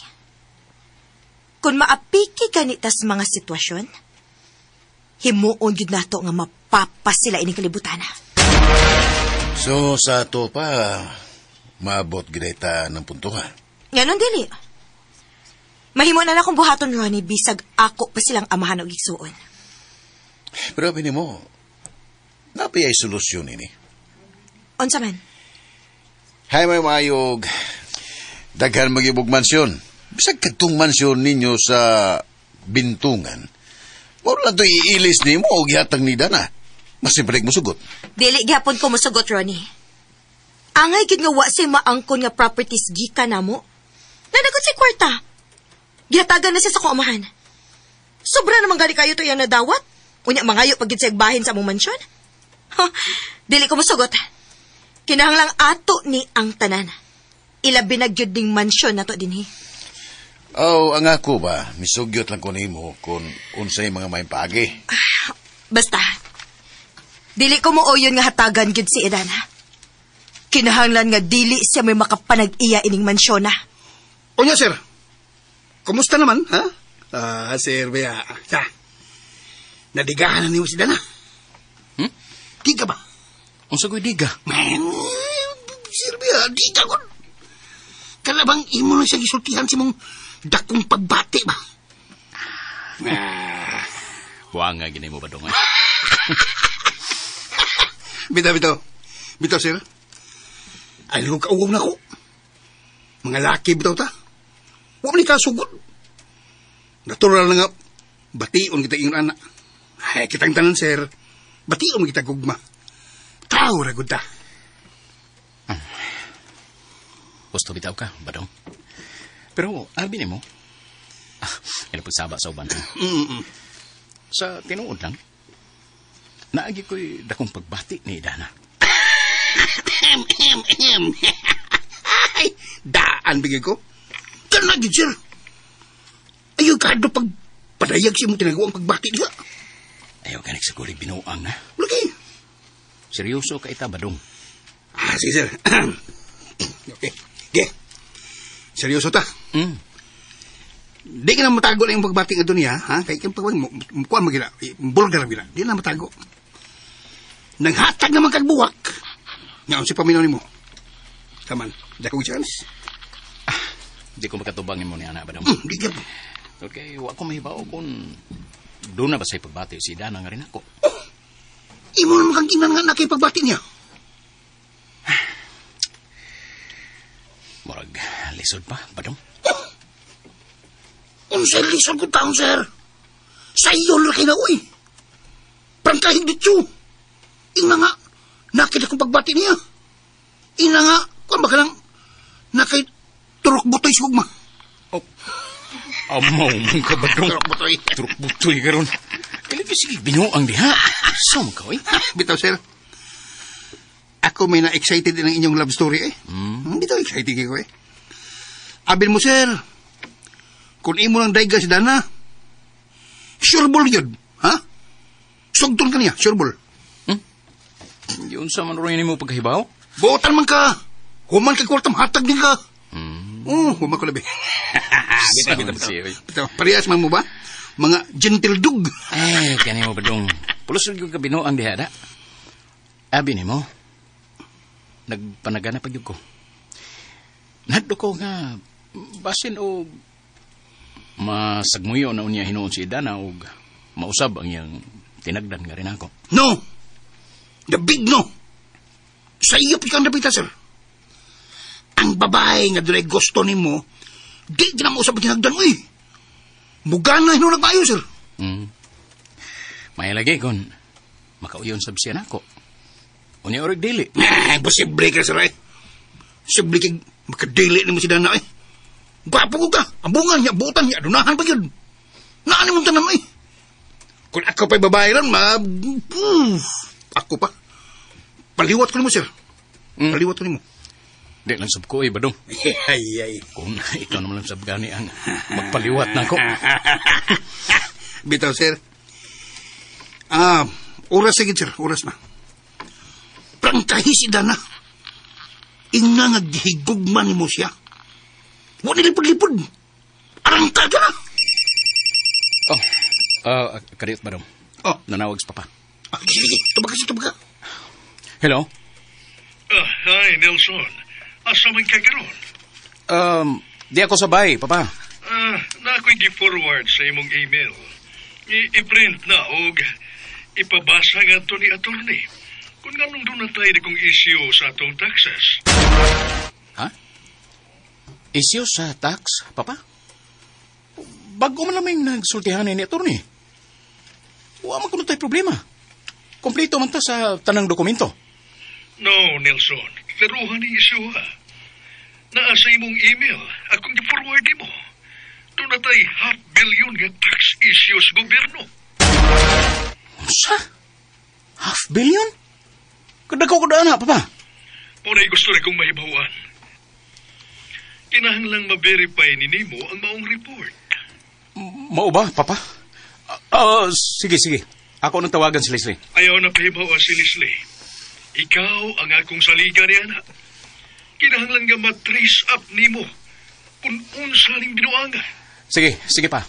Kung maapiki ganitas mga sitwasyon, Himuon gyud nato nga mapapas sila ining kalibutan. So, sa ato pa, maabot gyud ta ng puntuhan. Nganon dili. Mahimo na lang akong buhaton, Ronnie, bisag ako pa silang amahan og igsuon. Pero abi nimo, napi ay solusyon ini. Unsa man? Hay may maayog, daghan magibog mansyon. Bisag kadtong mansyon ninyo sa Bintungan, mao lang to iilis nimo og gihatag ni Dana. Mas simple mo sugot. Dili gyapon ko mosugot, Ronnie. Angay gyud nga wa say maangkon nga properties gikan namo. Nanagot si kwarta. Gihatagan na siya sa kuamahan. Sobra naman gani kayo to iyang nadawat. Unya mangayo pag gid siya bahin sa among mansyon. Ha, dili ko mosugot. Kinahanglang ato ni ang tanan. Ilabi na gyud ning mansyon nato dinhi. Oh, ang ako ba, misugyot lang ko nimo kung unsay mga may paagi. Basta, dili ko mooyon nga hatagan gyud si Idana. Kinahanglan nga dili siya may makapanag-iya ining mansyon na. Unya, sir. Kumusta naman, ha? Sir, baya. Sa, nadigahan na niyo si Dana. Hmm? Diga ba? Unsa ko'y diga? Man, sir, baya, diga ko. Kalabang imo lang siya gisultihan si mong dakong pagbati ba? Buang nga ginay mo ba dong? Bitaw, bitaw. Bitaw, sir. Ay, kung kauwaw na ko. Mga laki bitaw ta. Huwag ni kasugod. Natural na nga, bation kita ingon anak. Ay, kitang tanan, sir. Bation kita gugma. Tao ra gud ta. Gusto bitaw ka, badong. Pero, abi nimo, ina pagsaba sa uban. Sa tinuod lang, naagi ko'y dakong pagbati ni Idana. Ay, daan bigay ko. Kana gid, sir. Ayaw kado pag padayag siya mong tinagawa ang pagbati niya. Ayaw ka nagsiguri binuang na. Lagi. Seryoso ka ita, badong. Ah, sige, sir. Okay. Okay. Seryoso ta. Mm. Di ka na matago na yung pagbati nga doon niya, ha? Kaya yung pagbati, kuha mo gila, bulgar gila. Di na matago. Nanghatag naman kag buwak. Ngaon si paminaw nimo. Taman, dakong chance. Di ko makatubangin mo ni anak, badong. Di ka. Okay, wa ko mahibaw kung doon na ba sa'y pagbati si Dana nga rin ako. Oh, imo naman kang inan nga na kay pagbati niya. Murag, lisod pa, badong. Oh! Unsay lisod ko taon, sir. Sa iyo lang kayo na, uy. Prangkahig dito. Ina nga, nakita kong pagbati niya. Ina nga, kung baka lang, nakay turok butoy sa gugma. Oh. Amaw mong ka, badong. Turok butoy. Turok butoy karon. Kailan sige, binuang diha. Saan ka, uy? Bitaw, sir. Ako may na-excited din ang inyong love story, eh. Bitaw, excited ko, eh. Abin mo, sir. Kung imo lang daiga si Dana, sure ball yun, ha? Sugton ka niya, sure ball. Yun sa manurunin mo pagkahibaw? Buotan man ka. Human ka kwartam, hatag din ka. Oh, human ko labi. Bitaw, bitaw, bitaw. Bitaw, parehas man mo ba? Mga gentle dog. Eh, kani mo ba dong? Pulos yung kabinuang diha, da. Abi ni mo, nagpanagana pa yun ko. Nahadlo ko nga, basin o masagmuyo na unya hinuon si Idana o mausab ang iyang tinagdan nga rin ako. No! The big no! Sa iyo pikang napita, sir. Ang babae nga dunay gusto nimo, di na mausab ang tinagdan mo eh. Mugana hinuon nagmaayo, sir. May lagi kung makauyon sab siya nako. Unya orig dili. Imposible ka, sir, eh. Posible kang makadili nimo si Dana, eh. Gwapo ko ka. Ambungan niya, butan niya, dunahan pa yun. Naan mong tanan, eh. Kung ako pa'y babae ron, ako pa. Paliwat ko nimo, sir. Paliwat ko nimo. Di lang sab ko, eh, badong. Ay, ay. Kung ikaw naman lang sab gani ang magpaliwat na ako. Bitaw, sir. Oras sige, sir. Oras na. Prangkahi si Dana. Ina nga gihigugma ni mo siya. Wa nilipod-lipod. Arangka ka na. Oh, kadiyot ba dong? Oh. Nanawag sa papa. Ah, sige, tubag ka, tubag ka. Hello? Hi, Nelson. Asa man ka karon? Di ako sabay, papa. Na ako'y gi-forward sa imong email. I-print na og ipabasa nga to ni attorney. Kung ganong doon na tayo kong issue sa atong taxes. Ha? Issue sa tax, papa? Bago man lamang nagsultihan ni attorney. Wa man kuno tayo problema. Kompleto man ta sa tanang dokumento. No, Nelson. Klaruhan ni issue ha. Naa sa imong email, akong gi-forward mo. Doon na tayo 500 million nga tax issues gobyerno. Unsa? 500 million? Kadako ko daan ha, papa. Muna'y gusto rin kong mahibawan. Kinahanglang ma-verify ni Nemo ang maong report. Mao ba, papa? Sige. Ako nang tawagan si Leslie. Ayaw na pahibawan si Leslie. Ikaw ang akong saliga ni anak. Kinahanglan nga ma-trace up nimo kung unsa ning binuangan. Sige pa.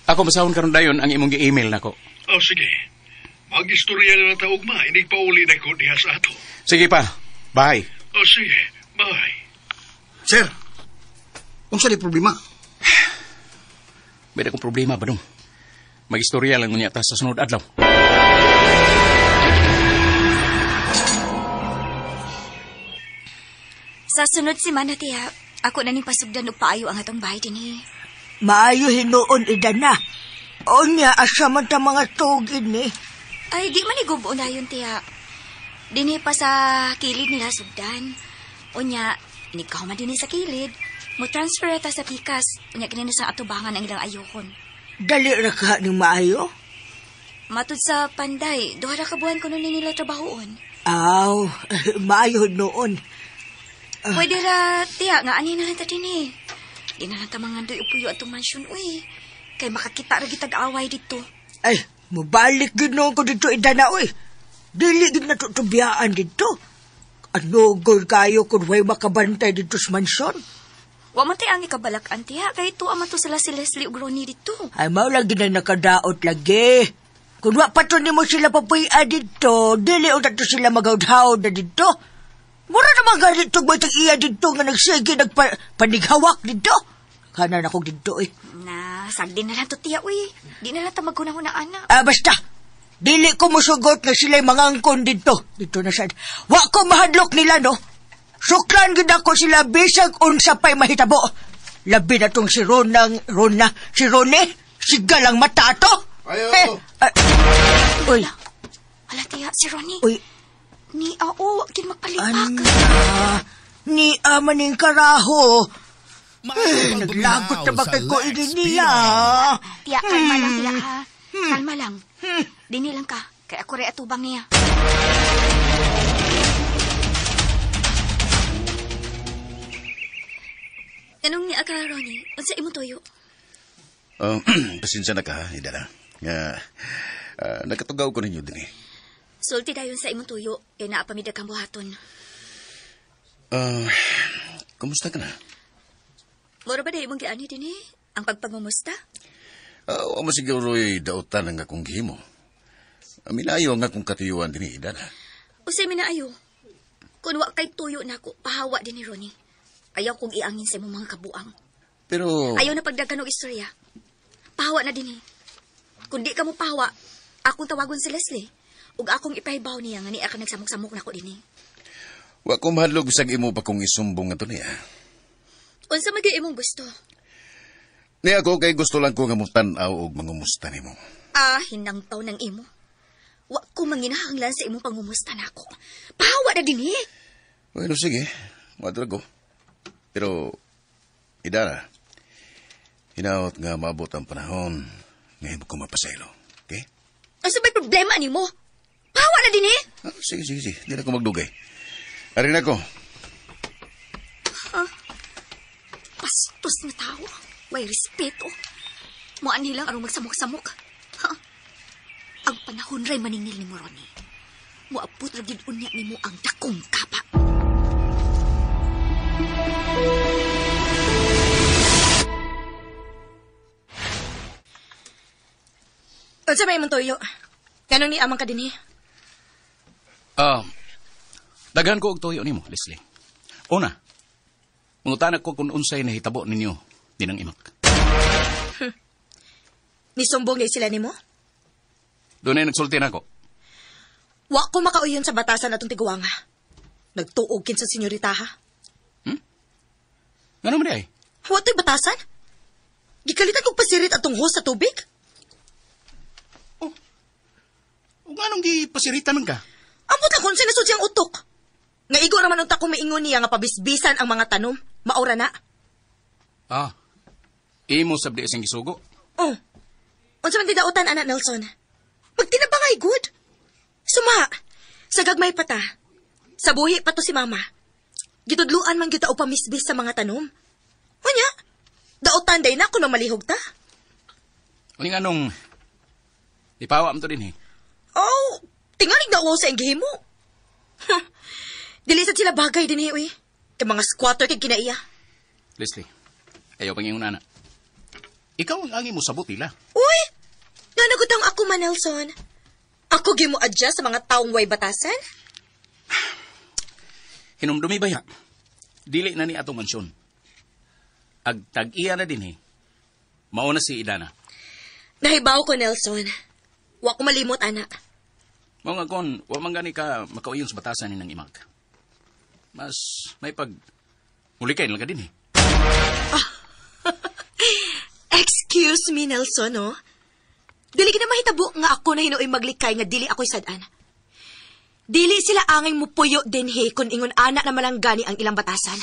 Ako masahon karon dayon ang imong gi-email nako. Oh, sige. Mag-istorya na ta ugma, inig pauli na ko diha sa ato. Sige pa. Bye. Oh, sige. Bye. Sir, unsa di problema? May akong problema ba dong? Mag-istorya lang unya ta sa sunod adlaw. Sa sunod semana, tiya, ako na ning pasugdan og paayo ang atong bahay dinhi. Maayo hinuon, Idana. Unya, asa man ta mga tugin ni. Ay, di man igubo na yun, tiya. Dinhi pa sa kilid nila sugdan. Unya, inikaw man dinhi sa kilid. Mo transfer ta sa pikas. Unya, kinina sa atubangan ang ilang ayokon. Dali ra ka ning maayo? Matud sa Panday, 2 ra ka buwan kuno ni nila trabahoon. Aw, maayo noon. Pwede ra, tiya, nga ani na lang ta dinhi. Di na lang ta mangandoy upuyo atong mansyon, uy. Kay makakita ra gitag away dito. Ay, mubalik gid noon ko dito, Idana, uy. Dili gid na tutubiyaan dito. Anugol kayo kung way makabantay dito sa mansyon. Wa man tay ang ikabalak-an, tiya. Kay tuwa man to sila si Leslie ug Ronnie dito. Ay, mao lagi na nakadaot lagi. Kung wa pa to nimo sila papuya dito, dili unta to sila maghaud-haud na dito. Mura naman ganito mo itong iya dito nga nagsige nagpanighawak dito. Kanan ako dito eh. Na, sagdi na lang to, tiya, uy. Di na lang ta maghuna-huna, anak. Basta, dili ko musugot na sila'y mangangkon dito. Dito na sad. Wa ko mahadlok nila, no? Suklan gid ako sila bisag unsa pa'y mahitabo. Labi na tong si Rona, si Rone, sigalang mata to. Ayo. Uy. Ala, tiya, si Ronnie. Uy. Ni ao, kin magpalipak. Ni maning karaho. Naglagot na ba kay ko ini niya? Tiya, kalma lang, tiya, ha? Kalma lang. Dini lang ka, kay ako rin atubang niya. Anong niya ka, Ronnie? Unsa imong tuyo? Pasensya na ka, ha, Idana. Nakatugaw ko ninyo din eh. Sulti dayon sa imong tuyo, kay naa pa mi daghang buhaton. Kumusta ka na? Mura ba dahil imong giani din eh? Ang pagpangumusta? Wa mo siguro'y dautan ang akong gihimo. Minayo ang akong katuyuan din eh, Idana. Usay minaayo. Kung wa kay tuyo na ako, pahawa din ni Ronnie. Ayaw kong iangin sa imong mga kabuang. Pero... Ayaw na pagdagan og istorya. Pahawa na din eh. Kung di ka mo pahawa, akong tawagon si Leslie. Ug akong ipahibaw niya nga niya ka nagsamok-samok na ko din eh. Wa ko mahadlok bisag imo pa kong isumbong ato niya. Unsa man gyud imong gusto? Niya ako kay gusto lang ko nga mutan-aw og mangumusta nimo. Ah, hinangtaw ng imo. Wa ko manginahanglan sa imong pangumusta nako. Pahawa na din eh. Bueno, sige. Madra ko. Pero, Idara, hinaot nga maabot ang panahon ngayon ko mapasaylo. Okay? Unsa may problema nimo? Pahawa na din eh. Sige. Di na ko magdugay. Arin ako. Bastos na tao. Way respeto. Muan nilang arong magsamok-samok. Ha? Ang panahon ray maningil ni mo, Ronnie. Muabot ra gyud unya nimo ang dakong kapa. Unsa may imong tuyo? Ganong ni amang ka dinhi? Ah, daghan ko og tuyo nimo, Leslie. Una, mangutana ko kung unsay nahitabo ninyo dinang imak. Nisumbong ni sila nimo? Doon ay nagsulti na ako. Wa ko makauyon sa batasan atong tiguanga. Nagtuog kin sa senyorita ha. Ngano man di ay? Wa to'y batasan? Gikalitan kog pasirit atong host sa tubig? Oh. Ug nganong gipasiritan man ka? Ambot lang kung sinasud siyang utok. Nga igo raman unta kung maingon niya nga pabisbisan ang mga tanom. Maura na. Ah. Imo sabdi siyang gisugo. Oh. Unsa man didautan anak Nelson? Magtinabangay good. Suma. Sa gagmay pa ta. Sa buhi pa to si mama. Gitudluan man gyud ta og pamisbis sa mga tanom. Unya, dautan day na kung malihog ta. Uning anong ipawa mo to din eh. Oh, tingalig na sa iyang gihimo. Huh. Dili sad sila bagay din eh, uy. Kay mga squatter kay kinaiya. Leslie, ayaw pang ingon ana. Ikaw ang angi mo sabot nila. Uy! Nanagutang ako man, Nelson. Ako gimo adjust sa mga taong way batasan? Hinumdumi ba ya? Dili na ni atong mansyon. Ag tag-iya na din eh. Mao na si Idana. Nahibaw ko, Nelson. Wa ko malimot, ana. Mao nga kon, wa man gani ka makauyon sa batasan ni nang imag. Mas may pag mulikay na lang ka din eh. Excuse me, Nelson, no? Dili ka na mahitabo nga ako na hinuoy maglikay nga dili ako'y sad-an. Dili sila angay mupuyo dinhi kung ingon ana na malanggani ang ilang batasan.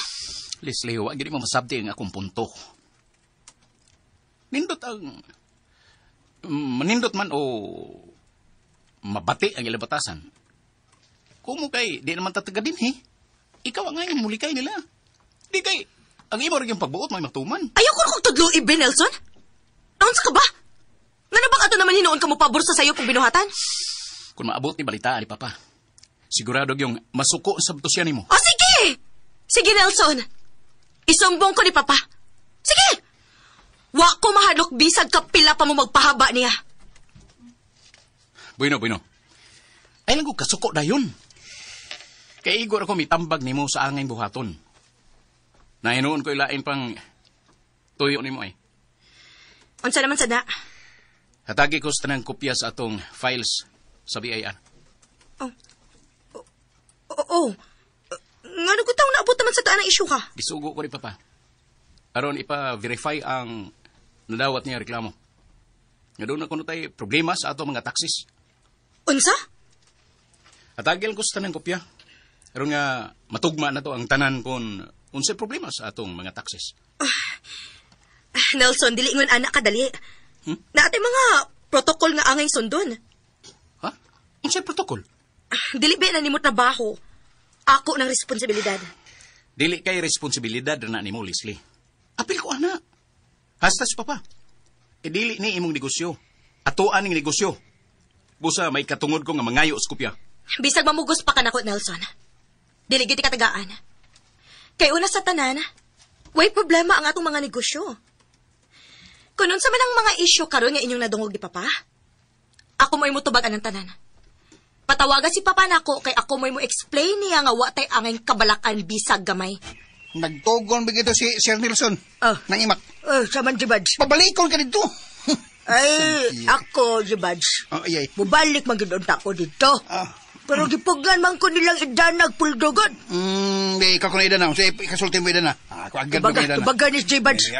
Leslie, wa gid mo masabti ang akong punto. Nindot ang manindot man o mabati ang ilang batasan. Kumo kay di naman tataga din he. Ikaw ang angay mulikay nila. Di kay ang imo rin yung pagbuot may matuman. Ayaw ko kong tudlo ibe, Nelson. Naunsa ka ba? Ngano bang ato naman hinuon ka mo pabor sa sayo kung binuhatan? Kung maabot ni balita ni Papa, sigurado yung masuko sa siya nimo. O sige! Sige, Nelson. Isumbong ko ni Papa. Sige! Wa ko mahadlok bisag kapila pa mo magpahaba niya. Bueno, bueno. Ay lang ko kasuko dayon. Kay igor ako mitambag nimo sa angay buhaton. Nahinuon ko ilain pang tuyo nimo ay. Unsa naman sada? Hatagi ko sa tanang kopya sa atong files sa BIR. Oh. Oo. Ngano ko taong naabot naman sa taan ang issue ka? Gisugo ko ni Papa. Aron ipa-verify ang nadawat niya reklamo. Nga doon na kuno tay problema sa atong mga taxis. Unsa? Hatagil ko sa tanang kopya. Aron nga matugma na to ang tanan kon unsay problema sa atong mga taxis. Nelson, dili ingon anak kadali. Naatay mga protocol nga angay sundon. Ha? Unsay protocol? Dili ba na nimo trabaho? Ako ng responsibilidad. Dili kay responsibilidad na nimo, Leslie. Apil ko ana. Hastas papa. E dili ni imong negosyo. Atoan ning negosyo. Busa may katungod ko nga mangayo sa kopya. Bisag mamugos pa ka nako, Nelson. Dili gyud katagaan. Kay una sa tanan, way problema ang atong mga negosyo. Kung unsa man ang mga isyu karon nga inyong nadungog ni Papa, ako mo'y mutubag anang tanan. Patawagan si Papa nako kay ako mo'y mo explain niya nga wa tay angay kabalakan bisag gamay. Nagtugon ba gito si Sir Nelson? Ah. Nang imak. Sa man si Buds. Pabalikon ka dito. Ay, ako si Buds. Oh, ay, ay. Mubalik man gyud unta ko dito. Ah. Pero gipuglan man ko nilang idanag puldogon. Di, ikaw ko na idana. Sige, ikasulti mo idana. Ah, ako agad mo Baga, idana. baga ni si Buds.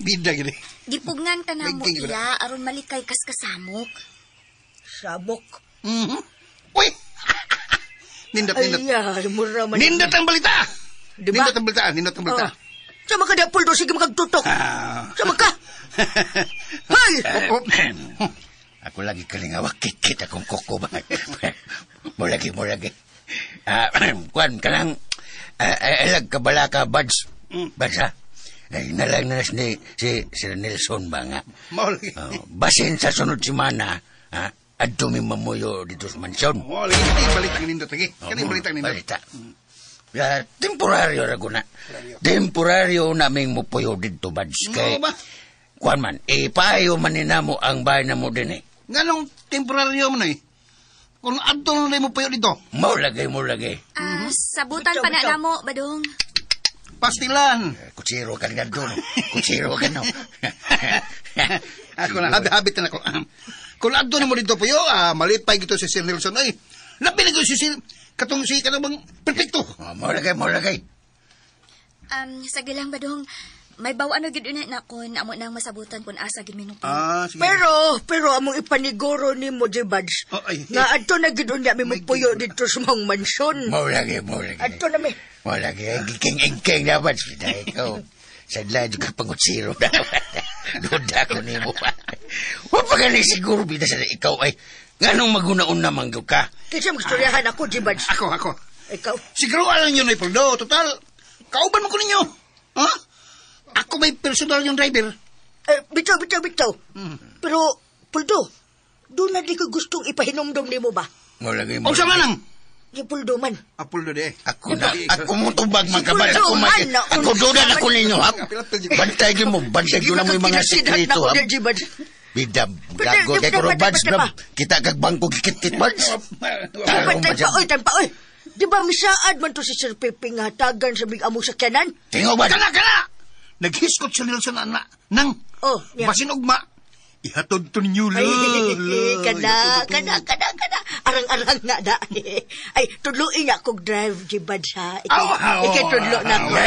Bida gini. Gipugnan ka na mo Bigting ko na. iya aron malikay kas kasamok. Sabok. Mhm. Uy! Nindot, nindot. Ay, mura man. Nindot ang balita! Di ba? Nindot ang balita, nindot ang balita. Oh. Sama ka da, Puldo. Sige, makagtutok. Ah. Sama ka. Hay! Oh, oh. Ako lagi kalingawak kit-kit akong kuko ba. Mulagi, mulagi. Kuan ka lang. Alag ka bala ka, Buds. Buds, ha? Ay, nalang na ni si Sir Nelson ba nga? Mao lagi. Oh, basin sa sunod semana, ha? Adto mi mamuyo dito sa mansyon. Oh, lagi kani balita ang nindot lagi. Kani balita ang nindot. Balita. Temporaryo ra guna. Temporaryo naming mupuyo dito, Buds. Kay, Oo ba? kuan man, ipaayo man ni namo ang bahay na mo din eh. Nganong temporaryo man eh. Kung adto na mo payo dito. Mo lagi, mo lagi. Sabutan pa na namo, Badong. Pastilan. Kutsiro ka nga doon. Kutsiro ka no. Ako na, habit na ako. Kung adto na mo dito payo, malipay gito si Sir Nelson. Ay, labi na si Sir, katong si, katong bang, perfecto. Mo lagi, mo lagi. Sige lang, Badong. May bawaan na gid na kun amo nang masabutan kun asa gid minong. Sige. Pero among ipaniguro nimo Jibads. Oh, ay. Nga adto na gid unya mi mupuyo didto sa mong mansyon. Mo lagi, mo lagi. Adto na mi. Mo lagi, giking-ingking na ba? Ikaw, sadla di ka pangutsiro na. Duda ko nimo pa. Wa pa gani siguro bida sa ikaw ay nganong maguna-una man gyud ka. Kinsa magstoryahan ako Jibads? Ako. Ikaw. Siguro alam niyo na Poldo. Total, kauban mo ko ninyo. Ha? Ako may personal yung driver. Bitaw. Pero, Puldo, doon na di ko gustong ipahinumdum nimo ba? Mo lagi mo. O sa manang? Di Puldo man. Puldo di. Ako na, ako mo tubag man ka ba? Puldo Ako man, man, ako doon na ako ninyo, ha? Bantay mo, bantay ko na mo yung mga sekreto, ha? Bida, gago, kay ko bads, kita kag bangko kikit-kit, bads. Tagpa, oy, Di ba misaad man to si Sir Pepe nga hatagan sa big among sakyanan? Tingo ba? Kana! Naghiskot si Nelson na, nang, oh, yeah. Basin ugma, ihatod to ninyo, Ay, kana. Arang-arang na da. Ay, tudloin na akong drive, Jibads, ha? Ikay tudlo na ako.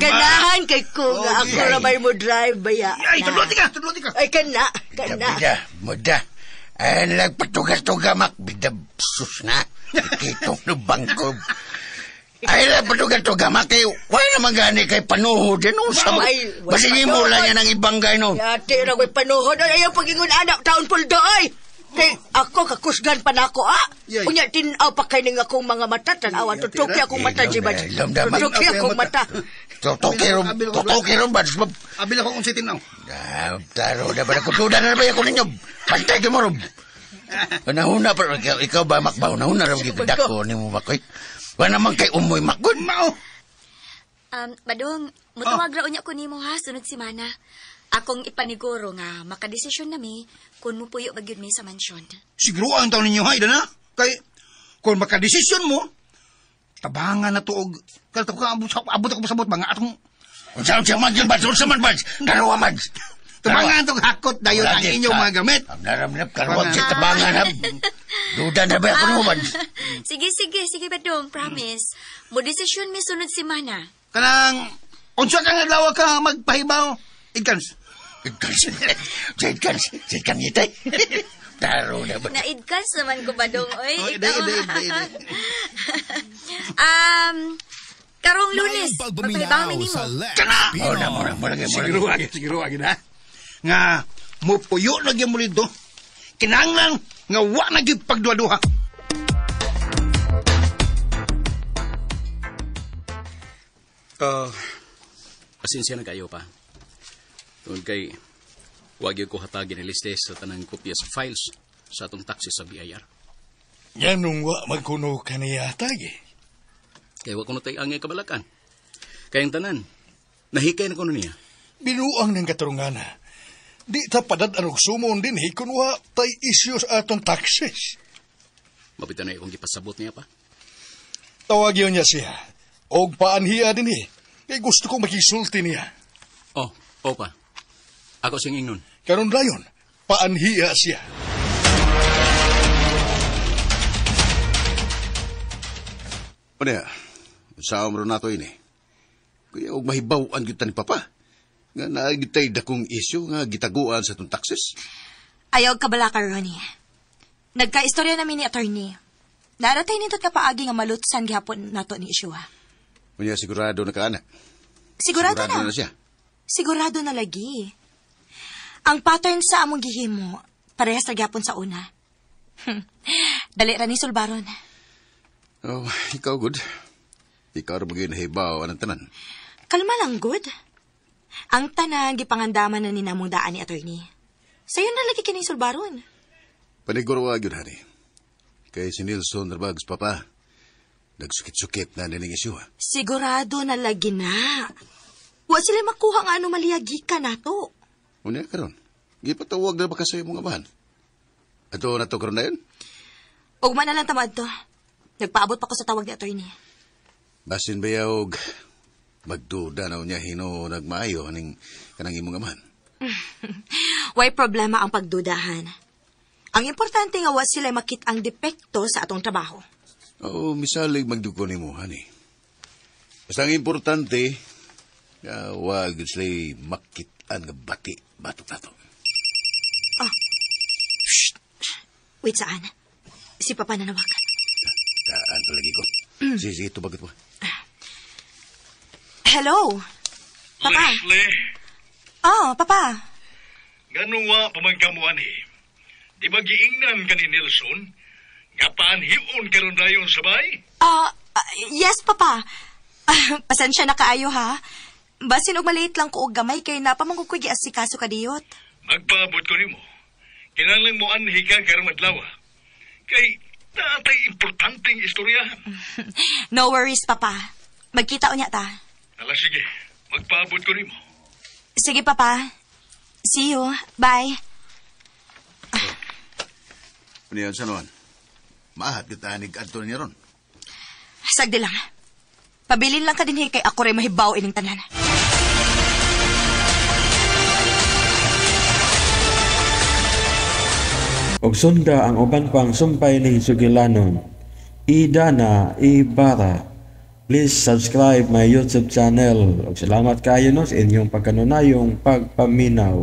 Ganahan kay ko nga ako ramay mo drive, baya. Ay, tudlo ka. Ay, kana. Bida, muda. Ay, nagpatuga-tuga, mak. Bida, sus na. Ikitong no bangko. Ay, nagpatuga-tuga, mak. Kay, wala naman gani kay panuhod. Ano sa basingin mo lang yan ang ibang gay, no? Yati, ragoy panuhod. Ay, ayaw pag-ingon anak, taon Puldo, ay. Kay, ako, kakusgan pa na ako, ah. Unya, tinaw pa kay ning akong mga mata. Tanawa, tutuki akong mata, Jibads. Tutuki akong mata. Tutuki ron, Bads. Abil ako kung si tinaw. Taro na ba? Kutudan na ba ako ninyo? Pantay ka mo, Rob. Nahuna pa, ikaw ba, makbaw? Nahuna rin gigdak ko ni mo, Makoy. Wala naman kay umoy, Makon. Mao. Badong, mutuwag ra unya ko nimo ha, sunod simana. Akong ipaniguro nga makadesisyon nami kung mupuyo ba gyud mi sa mansyon. Siguro ang taon ninyo, ha, Idana? Kay, kung makadesisyon mo, tabangan na tuog. Kalto ka, abot ako pasabot ba nga atong... Unsa man yun, Bads? Unsa man, Bads? Karuwa, Bads? Tabangan itong hakot dayon ang inyong mga gamit. Naramnap, karuwag siya tabangan, ha? Duda na ba ako nung, Bads? Sige, Badong, promise. Mo desisyon mi sunod simana. Kanang, unsa kang adlaw ka magpahibaw? Ikans. Ikans, ikans ngitay. Taro na ba? Naidkans naman ko, Badong, oy. Ide. Karong Lunes, magpahibaw mi nimo. Kana! Oh, na, mura. Siguro, agi na. Nga, mupuyo na gyud mo dito. Kinahanglan nga wa na gyud pagduha-duha. Pasensya na kayo pa. Tungod kay, wag ko hatagin ni liste sa tanang kopya sa files sa atong taxi sa BIR. Yan nung wa magkuno ka niya tagi. Kaya wa kuno tay angay kabalakan. Kaya ang tanan, nahikay na kuno niya. Binuang ng katarungana. Di ta padad anong sumon din, hikon wa tay isyu sa atong taxes. Mapita na akong gipasabot niya pa. Tawag yun niya siya. Og paanhiya din eh. Kay gusto kong makisulti niya. Oh, opa. Ako siyang ingnon. Karon rayon, paanhiya siya. Ano sa amro nato ini? Kaya og mahibaw-an gyud ta ni Papa. Nga naagitay dakong isyu nga gitaguan sa itong taxes. Ayaw kabala ka, Ronnie. Nagka-istorya namin ni attorney. Naratay nito ka paagi nga malutsan gihapon nato ni Ishua. Unya sigurado na ka, anak. Sigurado na. Na siya. Sigurado na lagi. Ang pattern sa among gihimo, parehas na gihapon sa una. Dali ra ni sulbaron. Oh, ikaw good. Ikaw ra bagay nahibaw anang tanan. Kalma lang, good. Ang tanan gipangandaman na ni namong daan ni attorney. Sayon na lagi kining sulbaron. Paniguro gyud hani. Kay si Nelson Rabags, papa, nagsukit-sukit na nining isyu. Sigurado na lagi na. Wa sila makuha nga anomalya gikan nato. Unya karon, gipatawag na ba ka sa imong amahan? Ato na to karon na yun? Ugma na lang ta moadto. Nagpaabot pa ko sa tawag ni attorney. Basin ba og magduda na niya hino nagmaayo aning kanang imong amahan. Way problema ang pagdudahan. Ang importante nga wa sila makit ang depekto sa atong trabaho. Oo, misalig magduko nimo hani. Basta ang importante, wa gyud sila makit-an nga bati batok nato. Wait, saan? Si Papa nanawag. Taan palagi ko. Sige, sige, tubag ito. Hello? Papa? Leslie, Oh, Papa. Ganuwa pamangkamuan eh. Di ba giingnan ka ni Nelson? Nga paanhion karon dayon sabay? Yes, Papa. Pasensya na kaayo, ha? Basin og maliit lang ko og gamay kay napamangko ko giasikaso kadiyot. Magpaabot ko nimo. Kinahanglan mo anhi ka karong adlaw. Kay naatay importanteng istoryahan. No worries, Papa. Magkita unya ta. Ala sige, magpaabot ko nimo. Sige, Papa. See you. Bye. Ano yan sa noon? Maahat kita anig adto niya ron. Sagdi lang. Pabilin lang ka din kay ako rin mahibaw ining tanan. Og sunda ang uban pang sumpay ning sugilanon. Idana Ibarra. Please subscribe my YouTube channel. Og salamat kaayo no sa inyong pagkanunayong pagpaminaw.